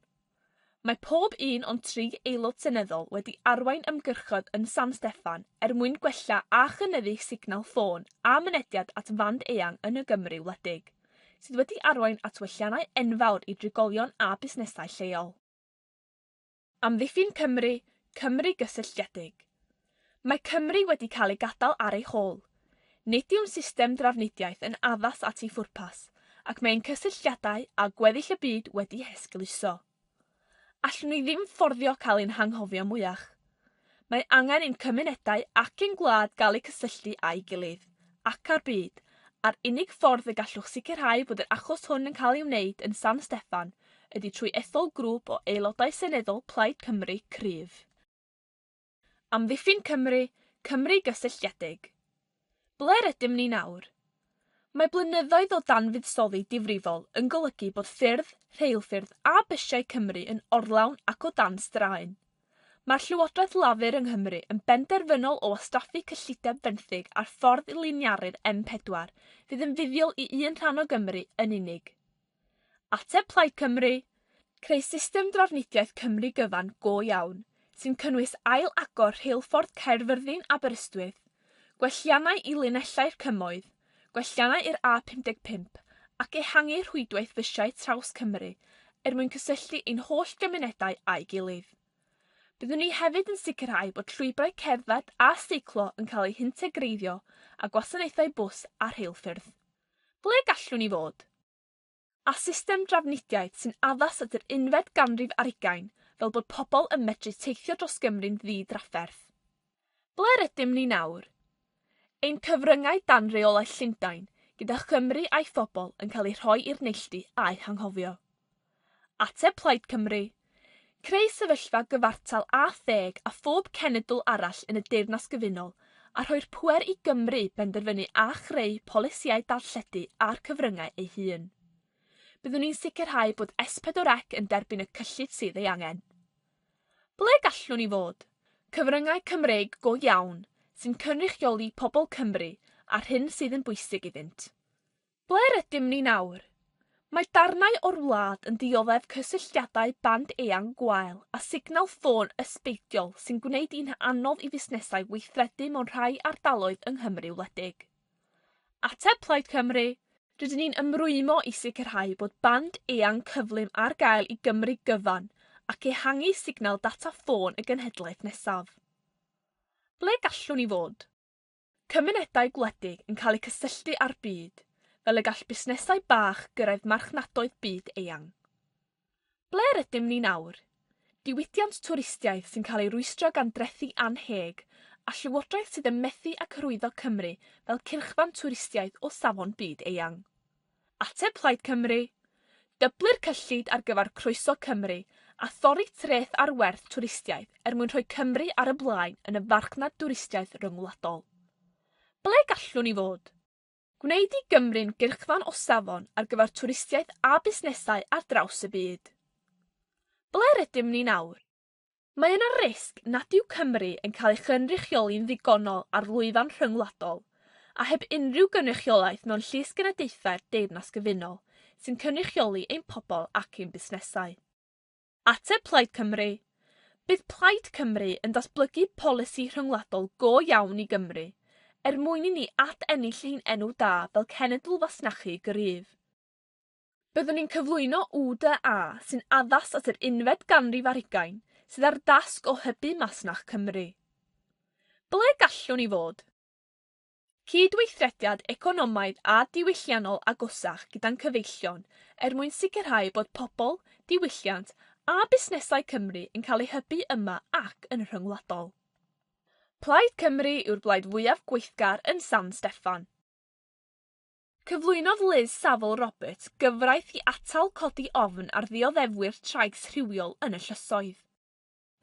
Mae pob un o'n tri Aelod Seneddol wedi arwain ymgyrchoedd yn San Steffan er mwyn gwella a chynyddu signal ffôn a mynediad at fand eang yn y Gymru wledig, sydd wedi arwain at welliannau enfawr i drigolion a busnesau lleol. Amddiffyn Cymru, Cymru gysylltiedig. Mae Cymru wedi cael ei gadael ar ei hôl. Nid yw'n system drafnidiaeth yn addas at ei phwrpas, ac mae ein cysylltiadau â gweddill y byd wedi hesgeuluso. Allwn ni ddim fforddio cael ein hanghofio mwyach. Mae angen i'n cymunedau ac ein gwlad gael eu cysylltu â'i gilydd, ac â'r byd, A'r unig ffordd y gallwch sicrhau bod yr achos hwn yn cael ei wneud yn San Steffan ydy trwy ethol grŵp o Aelodau Seneddol Plaid Cymru cryf. Amddiffyn Cymru, Cymru gysylltiedig. Ble rydym ni nawr? Mae blynyddoedd o danfuddsoddi difrifol yn golygu bod ffyrdd, rheilffyrdd a bysiau Cymru yn orlawn ac o dan straen. Mae'r Llywodraeth Lafur yng Nghymru yn benderfynol o wastraffu cyllideb fenthyg ar ffordd i liniaru'r M4 fydd yn fuddiol i un rhan o Gymru yn unig. Ateb Plaid Cymru, Creu system drafnidiaeth Cymru gyfan go iawn, sy'n cynnwys ail-agor rheilffordd Caerfyrddin Aberystwyth, gwelliannau i linellau'r cymoedd, gwelliannau i'r A55 ac ehangu rhwydwaith fysiau traws Cymru er mwyn cysylltu ein holl gymunedau â'i gilydd. Byddwn ni hefyd yn sicrhau bod llwybrau cerdded a seiclo yn cael eu hintegreiddio â gwasanaethau bws a rheilffyrdd. Ble gallwn ni fod? A system drafnidiaeth sy'n addas at yr unfed ganrif ar hugain fel bod pobl yn medru teithio dros Gymru'n ddi-drafferth. Ble rydym ni nawr? Ein cyfryngau dan reolaeth Llundain, gyda Chymru a'i phobl yn cael eu rhoi i'r neilltu a'u hanghofio. Ateb Plaid Cymru, Creu sefyllfa gyfartal a theg â phob cenedl arall yn y Deyrnas Gyfunol a rhoi'r pŵer i Gymru benderfynu a chreu polisïau darlledu a'r cyfryngau ei hun. Byddwn ni'n sicrhau bod S4C yn derbyn y cyllid sydd ei angen. Ble gallwn ni fod? Cyfryngau Cymreig go iawn sy'n cynrychioli pobl Cymru a'r hyn sydd yn bwysig iddynt. Ble rydym ni nawr? Mae darnau o'r wlad yn dioddef cysylltiadau band eang gwael a signal ffôn ysbeidiol sy'n gwneud hi'n anodd i fusnesau weithredu mewn rhai ardaloedd yng Nghymru wledig. Ateb Plaid Cymru, Rydyn ni'n ymrwymo i sicrhau bod band eang cyflym ar gael i Gymru gyfan ac ehangu signal data ffôn y genhedlaeth nesaf. Ble gallwn ni fod? Cymunedau gwledig yn cael eu cysylltu â'r byd, fel y gall busnesau bach gyrraedd marchnadoedd byd eang. Ble rydym ni nawr? Diwydiant twristiaeth sy'n cael ei rwystro gan drethi annheg, a llywodraeth sydd yn methu â hyrwyddo Cymru fel cyrchfan twristiaeth o safon byd eang. Ateb Plaid Cymru, Dyblu'r cyllid ar gyfer Croeso Cymru a thorri treth ar werth twristiaeth er mwyn rhoi Cymru ar y blaen yn y farchnad dwristiaeth ryngwladol. Ble gallwn ni fod? Gwneud i Gymru'n gyrchfan o safon ar gyfer twristiaeth a busnesau ar draws y byd. Ble rydym ni nawr? Mae yna risg nad yw Cymru yn cael ei chynrychioli'n ddigonol ar lwyfan rhyngwladol, a heb unrhyw gynrychiolaeth mewn llys genadaethau'r Deyrnas Gyfunol sy'n cynrychioli ein pobl ac ein busnesau. Ateb Plaid Cymru, Bydd Plaid Cymru yn datblygu polisi rhyngwladol go iawn i Gymru, er mwyn i ni ad-ennill ein enw da fel cenedl fasnachu gryf. Byddwn ni'n cyflwyno UDA sy'n addas at yr unfed ganrif ar hugain, sydd â'r dasg o hybu masnach Cymru. Ble gallwn ni fod? Cydweithrediad economaidd a diwylliannol agosach gyda'n cyfeillion er mwyn sicrhau bod pobl, diwylliant a busnesau Cymru yn cael eu hybu yma ac yn rhyngwladol. Plaid Cymru yw'r blaid fwyaf gweithgar yn San Steffan. Cyflwynodd Liz Saville Roberts gyfraith i atal codi ofn ar ddioddefwyr trais rhywiol yn y llysoedd.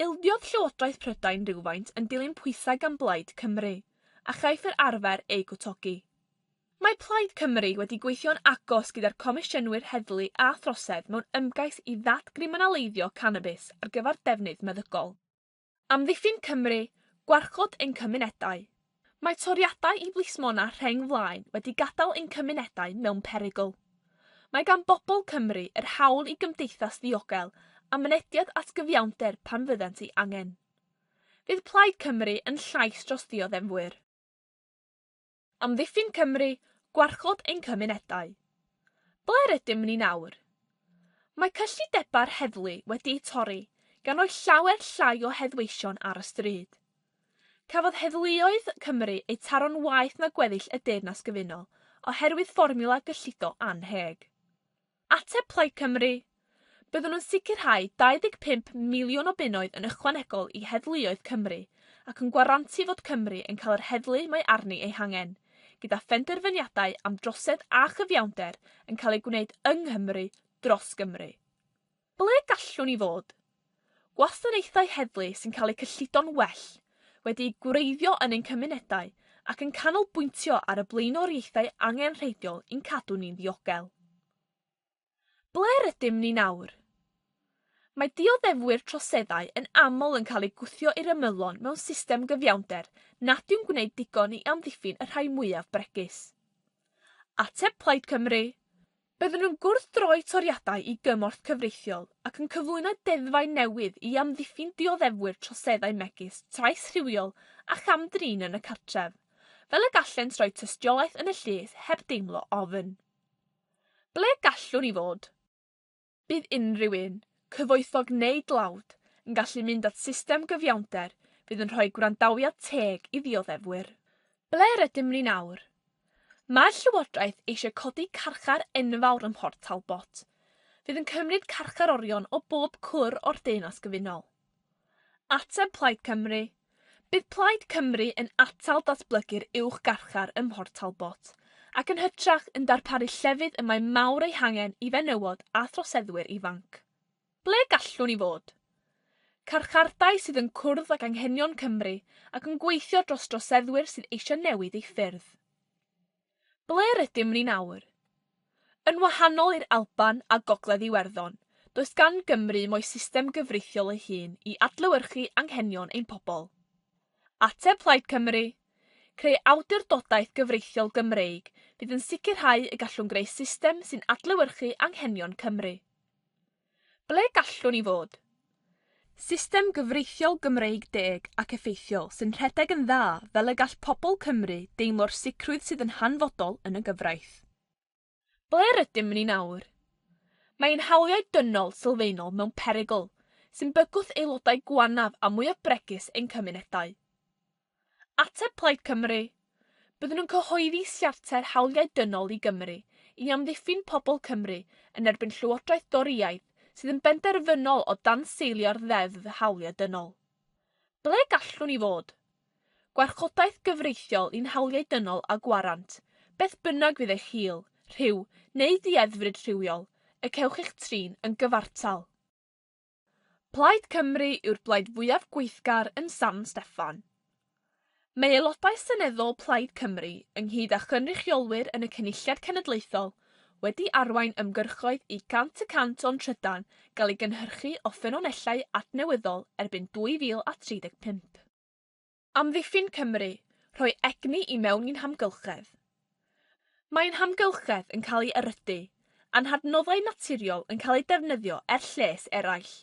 Ildiodd Llywodraeth Prydain rywfaint yn dilyn pwysau gan Blaid Cymru, a chaiff yr arfer ei gwtogi. Mae Plaid Cymru wedi gweithio'n agos gyda'r Comisiynwyr Heddlu a Throsedd mewn ymgais i ddatgriminaleiddio canabis ar gyfer defnydd meddygol. Amddiffyn Cymru, gwarchod ein cymunedau. Mae toriadau i blismona rheng flaen wedi gadael ein cymunedau mewn perygl. Mae gan bobl Cymru yr hawl i gymdeithas ddiogel a mynediad at gyfiawnder pan fyddant ei angen. Fydd Plaid Cymru yn llais dros ddioddefwyr. Amddiffyn Cymru, gwarchod ein cymunedau. Ble rydym ni nawr? Mae cyllidebau'r heddlu wedi'u torri gan roi llawer llai o heddweision ar y stryd. Cafodd heddluoedd Cymru eu taro'n waeth na gweddill y Deyrnas Gyfunol oherwydd fformiwla gyllido annheg. Ateb Plaid Cymru, Byddwn yn sicrhau 25 miliwn o bunnoedd yn ychwanegol i heddluoedd Cymru ac yn gwarantu fod Cymru yn cael yr heddlu mae arni ei hangen, gyda phenderfyniadau am drosedd a chyfiawnder yn cael eu gwneud yng Nghymru dros Gymru. Ble gallwn ni fod? Gwasanaethau heddlu sy'n cael eu cyllido'n well, wedi'u gwreiddio yn ein cymunedau ac yn canolbwyntio ar y blaenoriaethau angenrheidiol i'n cadw ni'n ddiogel. Ble rydym ni nawr? Mae dioddefwyr troseddau yn aml yn cael eu gwthio i'r ymylon mewn system gyfiawnder nad yw'n gwneud digon i amddiffyn y rhai mwyaf bregus. Ateb Plaid Cymru, Byddwn yn gwrthdroi toriadau i gymorth cyfreithiol ac yn cyflwyno deddfau newydd i amddiffyn dioddefwyr troseddau megis trais rhywiol a cham-drin yn y cartref, fel y gallent roi tystiolaeth yn y llys heb deimlo ofn. Ble gallwn ni fod? Bydd unrhyw un, cyfoethog neu dlawd, yn gallu mynd at system gyfiawnder fydd yn rhoi gwrandawiad teg i ddioddefwyr. Ble rydym ni nawr? Mae'r Llywodraeth eisiau codi carchar enfawr ym Mhort Talbot, fydd yn cymryd carcharorion o bob cwr o'r Deyrnas Gyfunol. Ateb Plaid Cymru, Bydd Plaid Cymru yn atal datblygu'r uwch garchar ym Mhort Talbot, ac yn hytrach yn darparu llefydd y mae mawr eu hangen i fenywod a throseddwyr ifanc. Ble gallwn ni fod? Carchardai sydd yn cwrdd ag anghenion Cymru ac yn gweithio dros droseddwyr sydd eisiau newid eu ffyrdd. Ble rydym ni nawr? Yn wahanol i'r Alban a Gogledd Iwerddon, does gan Gymru mo'i system gyfreithiol ei hun i adlewyrchu anghenion ein pobl. Ateb Plaid Cymru, Creu awdurdodaeth gyfreithiol Gymreig fydd yn sicrhau y gallwn greu system sy'n adlewyrchu anghenion Cymru. Ble gallwn ni fod? System gyfreithiol Gymreig deg ac effeithiol sy'n rhedeg yn dda fel y gall pobl Cymru deimlo'r sicrwydd sydd yn hanfodol yn y gyfraith. Ble rydym ni nawr? Mae ein hawliau dynol sylfaenol mewn perygl, sy'n bygwth aelodau gwanaf a mwyaf bregus ein cymunedau. Ateb Plaid Cymru, Byddwn yn cyhoeddi Siarter Hawliau Dynol i Gymru i amddiffyn pobl Cymru yn erbyn Llywodraeth Dorïaidd sydd yn benderfynol o danseilio'r Ddeddf Hawliau Dynol. Ble gallwn ni fod? Gwarchodaeth gyfreithiol i'n hawliau dynol a gwarant, beth bynnag fydd eich hil, rhyw neu dueddfryd rhywiol, y cewch eich trin yn gyfartal. Plaid Cymru yw'r blaid fwyaf gweithgar yn San Steffan. Mae aelodau seneddol Plaid Cymru, ynghyd â chynrychiolwyr yn y Cynulliad Cenedlaethol, wedi arwain ymgyrchoedd i 100 y cant o'n trydan gael ei gynhyrchu o ffynonellau adnewyddol erbyn 2035. Amddiffyn Cymru, rhoi egni i mewn i'n hamgylchedd. Mae ein hamgylchedd yn cael ei erydu, a'n hadnoddau naturiol yn cael eu defnyddio er lles eraill.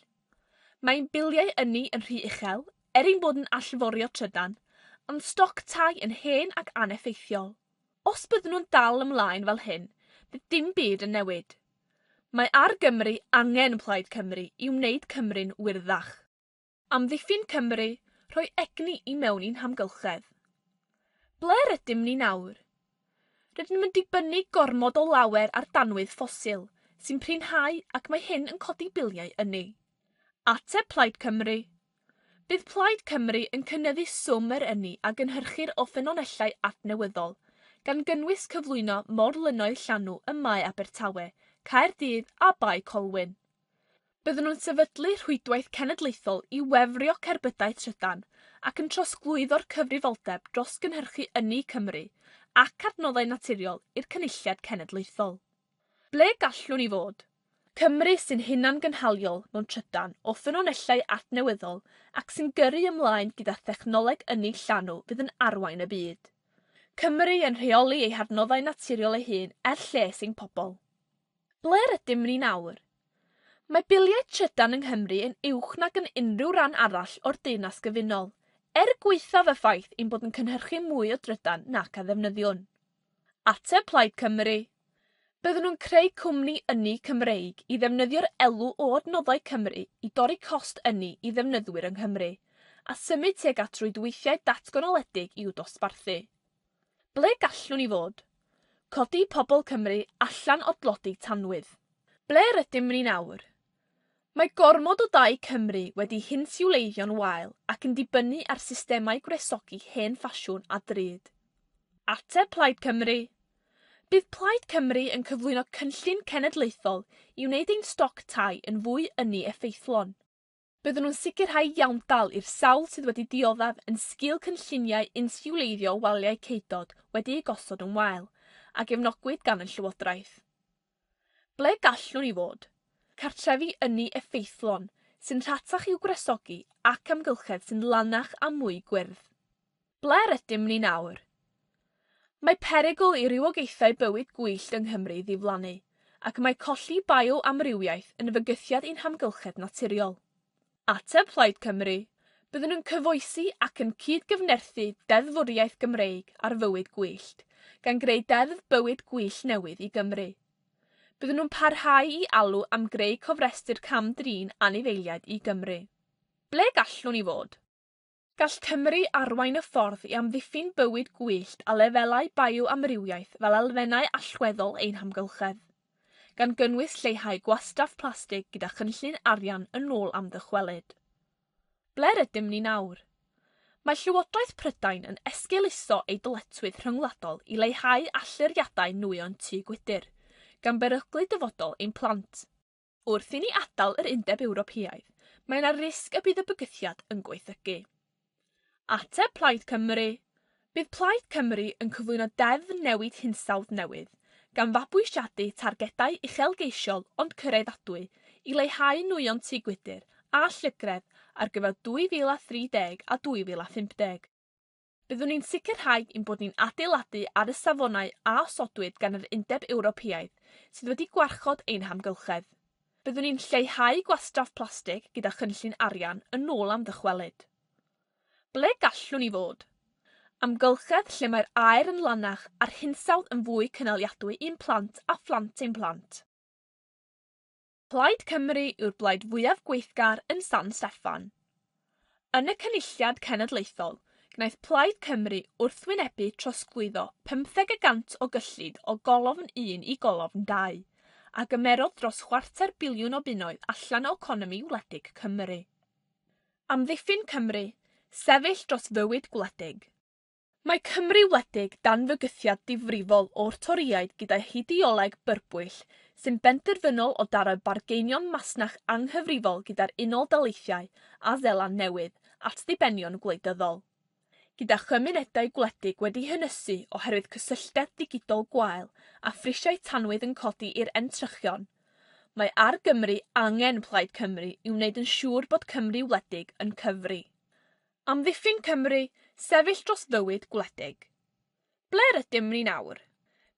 Mae ein biliau ynni yn rhy uchel, er ein bod yn allforio trydan, a'n stoc tai yn hen ac aneffeithiol. Os byddwn nhw'n dal ymlaen fel hyn, bydd dim byd yn newid. Mae ar Gymru angen Plaid Cymru i wneud Cymru'n wyrddach. Amddiffyn Cymru, rhoi egni i mewn i'n hamgylchedd. Ble rydym ni nawr? Rydym yn dibynnu gormod o lawer ar danwydd ffosil, sy'n prinhau ac mae hyn yn codi biliau ynni. Ateb Plaid Cymru, Bydd Plaid Cymru yn cynyddu swm yr ynni a gynhyrchir o ffynonellau adnewyddol, gan gynnwys cyflwyno morlynnoedd llanw ym Mae Abertawe, Caerdydd a Bae Colwyn. Byddwn yn sefydlu rhwydwaith cenedlaethol i wefrio cerbydau trydan ac yn trosglwyddo'r cyfrifoldeb dros gynhyrchu ynni Cymru ac adnoddau naturiol i'r Cynulliad Cenedlaethol. Ble gallwn ni fod? Cymru sy'n hunangynhaliol mewn trydan o ffynonellau adnewyddol ac sy'n gyrru ymlaen gyda thechnoleg ynni llanw fydd yn arwain y byd. Cymru yn rheoli ei hadnoddau naturiol ei hun er lles ein pobl. Ble rydym ni nawr? Mae biliau trydan yng Nghymru yn uwch nag yn unrhyw ran arall o'r Deyrnas Gyfunol, er gwaethaf y ffaith ein bod yn cynhyrchu mwy o drydan nac a ddefnyddiwn. Ateb Plaid Cymru, Byddwn nhw'n creu cwmni ynni Cymreig i ddefnyddio'r elw o adnoddau Cymru i dorri cost ynni i ddefnyddwyr yng Nghymru, a symud tuag at rwydweithiau datganoledig i'w dosbarthu. Ble gallwn ni fod? Codi pobl Cymru allan o dlodi tanwydd. Ble rydym ni nawr? Mae gormod o dai Cymru wedi hinsiwleiddio'n wael ac yn dibynnu ar systemau gwresogi hen ffasiwn a drud. Ateb Plaid Cymru, Bydd Plaid Cymru yn cyflwyno cynllun cenedlaethol i wneud ein stoc tai yn fwy ynni effeithlon. Byddwn nhw'n sicrhau iawndal i'r sawl sydd wedi dioddef yn sgil cynlluniau insiwleiddio waliau ceudod wedi eu gosod yn wael, a gefnogwyd gan y Llywodraeth. Ble gallwn ni fod? Cartrefi ynni effeithlon, sy'n rhatach i'w gwresogi ac amgylchedd sy'n lanach a mwy gwyrdd. Ble'r ydym ni nawr? Mae perygl i rywogaethau bywyd gwyllt yng Nghymru ddiflannu, ac mae colli bioamrywiaeth yn fygythiad i'n hamgylchedd naturiol. Ateb Plaid Cymru, Byddwn yn cyfoesi ac yn cyd-gyfnerthu deddfwriaeth Gymreig ar fywyd gwyllt, gan greu Deddf Bywyd Gwyllt newydd i Gymru. Byddwn nhw'n parhau i alw am greu cofrestr cam-drin anifeiliaid i Gymru. Ble gallwn ni fod? Gall Cymru arwain y ffordd i amddiffyn bywyd gwyllt a lefelau bioamrywiaeth fel elfennau allweddol ein hamgylchedd, gan gynnwys lleihau gwastraff plastig gyda chynllun arian yn ôl am ddychwelyd. Ble'r ydym ni nawr? Mae Llywodraeth Prydain yn esgeuluso ei dyletswydd rhyngwladol i leihau allyriadau nwyon tŷ gwydr, gan beryglu dyfodol ein plant. Wrth i ni adael yr Undeb Ewropeaidd, mae yna risg y bydd y bygythiad yn gwaethygu. Ateb Plaid Cymru, Bydd Plaid Cymru yn cyflwyno Deddf Newid Hinsawdd newydd, gan fabwysiadu targedau uchelgeisiol ond cyraeddadwy i leihau nwyon tŷ gwydr a llygredd ar gyfer 2030 a 2050. Byddwn ni'n sicrhau ein bod ni'n adeiladu ar y safonau a osodwyd gan yr Undeb Ewropeaidd sydd wedi gwarchod ein hamgylchedd. Byddwn ni'n lleihau gwastraff plastig gyda chynllun arian yn ôl am ddychwelyd. Ble gallwn ni fod? Amgylchedd lle mae'r aer yn lanach a'r hinsawdd yn fwy cynaliadwy i'n plant a phlant ein plant. Plaid Cymru yw'r blaid fwyaf gweithgar yn San Steffan. Yn y Cynulliad Cenedlaethol, gwnaeth Plaid Cymru wrthwynebu trosglwyddo 15 y gant o gyllid o golofn 1 i golofn 2, a gymerodd dros chwarter biliwn o bunnoedd allan o economi wledig Cymru. Amddiffyn Cymru, sefyll dros fywyd gwledig. Mae Cymru wledig dan fygythiad difrifol o'r Torïaid gyda'i hideoleg byrbwyll sy'n benderfynol o daro bargeinion masnach anghyfrifol gyda'r Unol Daleithiau a Seland Newydd at ddibenion gwleidyddol. Gyda chymunedau gwledig wedi hynysu oherwydd cysylltedd digidol gwael a phrisiau tanwydd yn codi i'r entrychion, mae ar Gymru angen Plaid Cymru i wneud yn siŵr bod Cymru wledig yn cyfri. Amddiffyn Cymru, sefyll dros fywyd gwledig. Ble'r ydym ni nawr?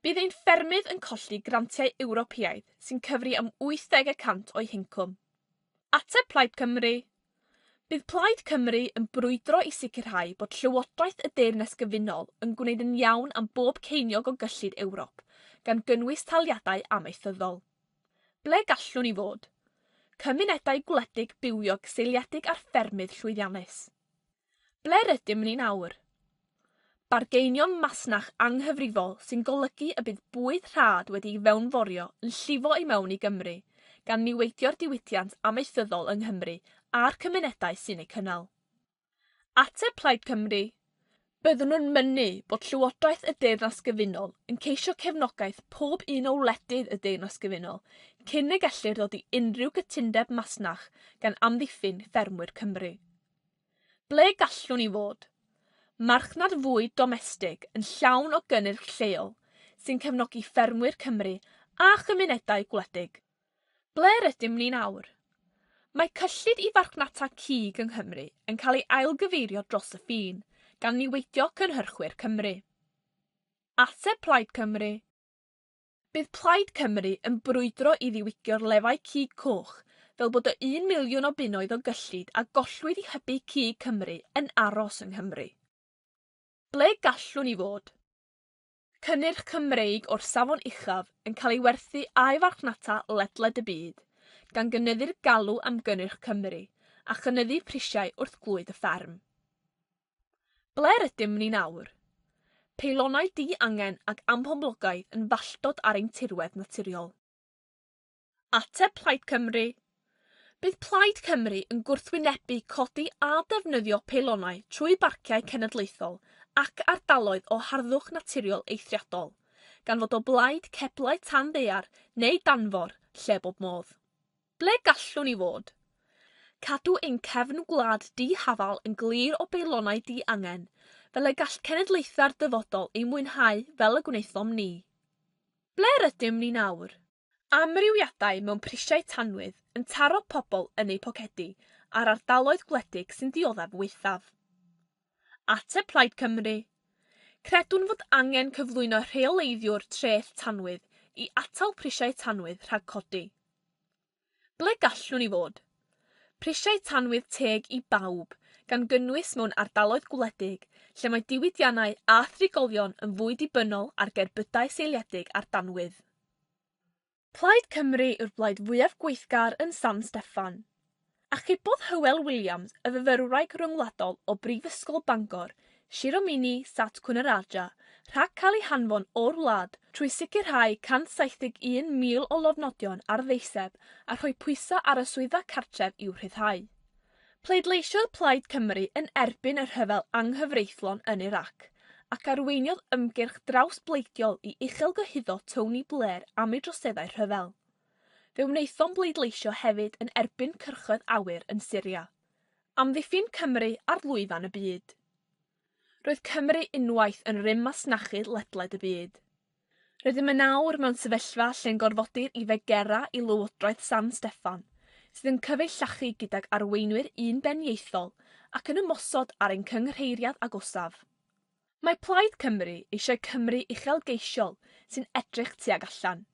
Bydd ein ffermydd yn colli grantiau Ewropeaidd sy'n cyfri am 80 y cant o'u hincwm. Ateb Plaid Cymru, Bydd Plaid Cymru yn brwydro i sicrhau bod Llywodraeth y Deyrnas Gyfunol yn gwneud yn iawn am bob ceiniog o gyllid Ewrop, gan gynnwys taliadau amaethyddol. Ble gallwn ni fod? Cymunedau gwledig bywiog seiliedig ar ffermydd llwyddiannus. Ble'r ydym ni nawr? Bargeinion masnach anghyfrifol sy'n golygu y bydd bwyd rhad wedi'i fewnforio yn llifo i mewn i Gymru, gan niweidio'r diwydiant amaethyddol yng Nghymru a'r cymunedau sy'n eu cynnal. Ateb Plaid Cymru, Byddwn yn mynnu bod Llywodraeth y Deyrnas Gyfunol yn ceisio cefnogaeth pob un o wledydd y Deyrnas Gyfunol cyn y gellir dod i unrhyw gytundeb masnach gan amddiffyn ffermwyr Cymru. Ble gallwn ni fod? Marchnad fwyd domestig yn llawn o gynnyrch lleol sy'n cefnogi ffermwyr Cymru a chymunedau gwledig. Ble'r ydym ni nawr? Mae cyllid i farchnata cig yng Nghymru yn cael ei ailgyfeirio dros y ffin, gan niweidio cynhyrchwyr Cymru. Ateb Plaid Cymru, Bydd Plaid Cymru yn brwydro i ddiwygio'r lefau cig coch fel bod y un miliwn o bunnoedd o gyllid a gollwyd i hybu cig Cymru yn aros yng Nghymru. Ble gallwn ni fod? Cynnyrch Cymreig o'r safon uchaf yn cael ei werthu a'i farchnata ledled y byd, gan gynyddu'r galw am gynnyrch Cymru a chynyddu prisiau wrth glwyd y fferm. Ble'r ydym ni nawr? Peilonau di-angen ac amhoblogaidd yn falltod ar ein tirwedd naturiol. Ateb Plaid Cymru, Bydd Plaid Cymru yn gwrthwynebu codi a defnyddio peilonau trwy barciau cenedlaethol ac ardaloedd o harddwch naturiol eithriadol, gan fod o blaid ceblau tan ddaear neu danfor lle bob modd. Ble gallwn ni fod? Cadw ein cefn gwlad dihafal yn glir o beilonau diangen, fel y gall cenedlaethau'r dyfodol ei mwynhau fel y gwnaethom ni. Ble rydym ni nawr? Amrywiadau mewn prisiau tanwydd yn taro pobl yn eu pocedi a'r ardaloedd gwledig sy'n dioddef waethaf. Ateb Plaid Cymru, Credwn fod angen cyflwyno rheoleiddiwr treth tanwydd i atal prisiau tanwydd rhag codi. Ble gallwn ni fod? Prisiau tanwydd teg i bawb, gan gynnwys mewn ardaloedd gwledig lle mae diwydiannau a thrigolion yn fwy dibynnol ar gerbydau seiliedig ar danwydd. Plaid Cymru yw'r blaid fwyaf gweithgar yn San Steffan. Achubodd Hywel Williams y fyfyrwraig ryngwladol o Brifysgol Bangor, Shiromini Satkunarajah, rhag cael ei hanfon o'r wlad trwy sicrhau 171,000 o lofnodion ar ddeiseb a rhoi pwysau ar y Swyddfa Cartref i'w rhyddhau. Pleidleisiodd Plaid Cymru yn erbyn y rhyfel anghyfreithlon yn Irac, ac arweiniodd ymgyrch drawsbleidiol i uchelgyhuddo Tony Blair am ei droseddau rhyfel. Fe wnaethom bleidleisio hefyd yn erbyn cyrchoedd awyr yn Syria. Amddiffyn Cymru ar lwyfan y byd. Roedd Cymru unwaith yn rym masnachu ledled y byd. Rydym yn awr mewn sefyllfa lle'n gorfodir i fegera i Lywodraeth San Steffan, sydd yn cyfeillachu gydag arweinwyr unbenieithol ac yn ymosod ar ein cynghreiriad agosaf. Mae Plaid Cymru eisiau Cymru uchelgeisiol sy'n edrych tuag allan.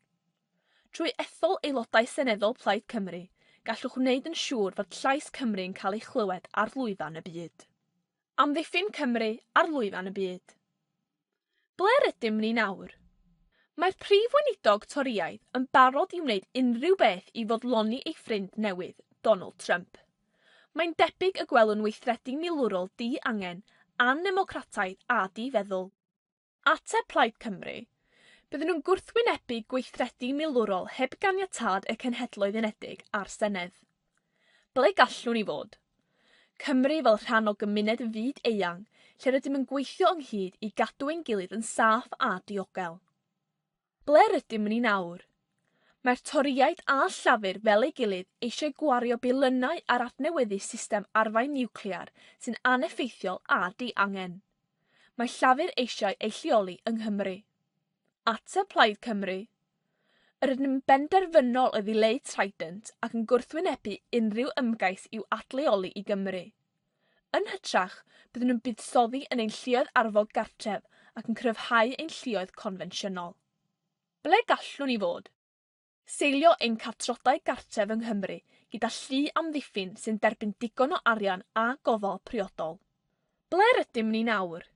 Trwy ethol aelodau seneddol Plaid Cymru, gallwch wneud yn siŵr fod llais Cymru'n cael ei chlywed ar lwyfan y byd. Amddiffyn Cymru ar lwyfan y byd. Ble rydym ni nawr? Mae'r Prif Weinidog Torïaidd yn barod i wneud unrhyw beth i fodloni ei ffrind newydd, Donald Trump. Mae'n debyg y gwelwn weithredu milwrol di-angen, annemocrataidd a di-feddwl. Ateb Plaid Cymru, Bydden nhw'n gwrthwynebu gweithredu milwrol heb ganiatâd y Cenhedloedd Unedig a'r Senedd. Ble gallwn ni fod? Cymru fel rhan o gymuned fyd eang lle rydym yn gweithio ynghyd i gadw ein gilydd yn saff a diogel. Ble rydym ni nawr? Mae'r Torïaid a Llafur fel ei gilydd eisiau gwario biliynau ar adnewyddu system arfau niwclear sy'n aneffeithiol a diangen. Mae Llafur eisiau ei lleoli yng Nghymru. Ateb Plaid Cymru, Yr ydym yn benderfynol o ddileu Trident ac yn gwrthwynebu unrhyw ymgais i'w adleoli i Gymru. Yn hytrach, byddwn yn buddsoddi yn ein lluoedd arfog gartref ac yn cryfhau ein lluoedd confensiynol. Ble gallwn ni fod? Seilio ein catrodau gartref yng Nghymru gyda llu amddiffyn sy'n derbyn digon o arian a gofal priodol. Ble rydym ni nawr?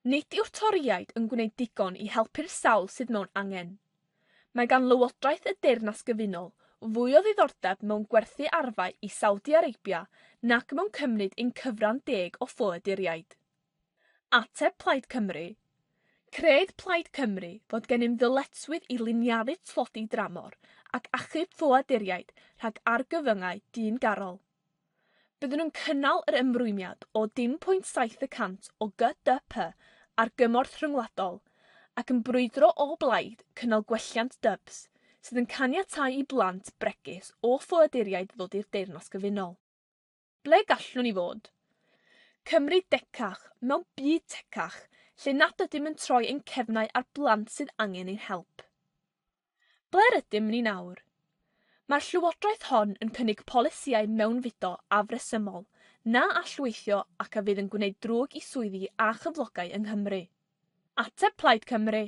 Nid yw'r Torïaid yn gwneud digon i helpu'r sawl sydd mewn angen. Mae gan Lywodraeth y Deyrnas Gyfunol fwy o ddiddordeb mewn gwerthu arfau i Saudi Arabia nac mewn cymryd ein cyfran deg o ffoaduriaid. Ateb Plaid Cymru, Cred Plaid Cymru fod gennym ddyletswydd i liniaru tlodi dramor ac achub ffoaduriaid rhag argyfyngau dyngarol. Byddwn yn cynnal yr ymrwymiad o dim pwynt 7 y cant o GDP ar gymorth rhyngwladol ac yn brwydro o blaid cynnal gwelliant Dubs sydd yn caniatáu i blant bregus o ffoaduriaid ddod i'r Deyrnas Gyfunol. Ble gallwn ni fod? Cymru decach mewn byd tecach lle nad ydym yn troi ein cefnau ar blant sydd angen ein help. Ble rydym ni nawr? Mae'r llywodraeth hon yn cynnig polisïau mewnfudo afresymol na all weithio ac a fydd yn gwneud drwg i swyddi a chyflogau yng Nghymru. Ateb Plaid Cymru,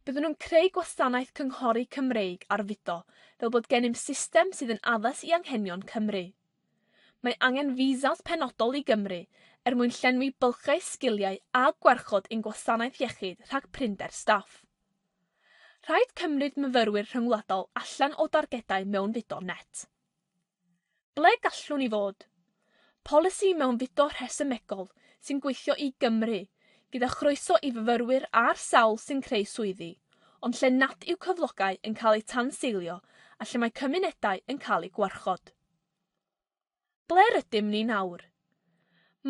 Byddwn yn creu gwasanaeth cynghori Cymreig ar fudo fel bod gennym system sydd yn addas i anghenion Cymru. Mae angen visas penodol i Gymru er mwyn llenwi bylchau sgiliau a gwarchod ein gwasanaeth iechyd rhag prinder staff. Rhaid cymryd myfyrwyr rhyngwladol allan o dargedau mewnfudo net. Ble gallwn ni fod? Polisi mewnfudo rhesymegol sy'n gweithio i Gymru, gyda chroeso i fyfyrwyr a'r sawl sy'n creu swyddi, ond lle nad yw cyflogau yn cael eu tanseilio a lle mae cymunedau yn cael eu gwarchod. Ble rydym ni nawr?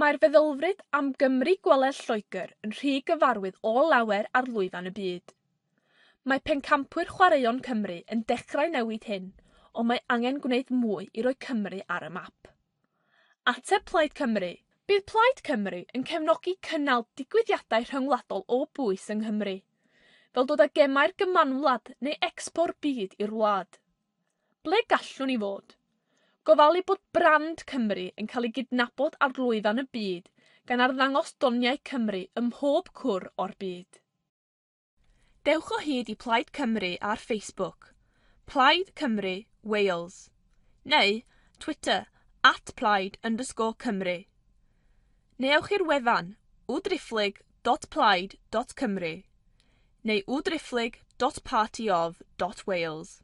Mae'r feddylfryd am Gymru gweler Lloegr yn rhy gyfarwydd o lawer ar lwyfan y byd. Mae pencampwyr chwaraeon Cymru yn dechrau newid hyn, ond mae angen gwneud mwy i roi Cymru ar y map. Ateb Plaid Cymru. Bydd Plaid Cymru yn cefnogi cynnal digwyddiadau rhyngwladol o bwys yng Nghymru, fel dod â gemau'r Gymanwlad neu Expo'r Byd i'r wlad. Ble gallwn ni fod? Gofalu bod brand Cymru yn cael ei gydnabod ar lwyfan y byd gan arddangos doniau Cymru ym mhob cwr o'r byd. Dewch o hyd i Plaid Cymru ar Facebook, Plaid Cymru Wales, neu Twitter @plaid_Cymru. Neu ewch i'r wefan www.plaid.cymru neu www.partyof.wales.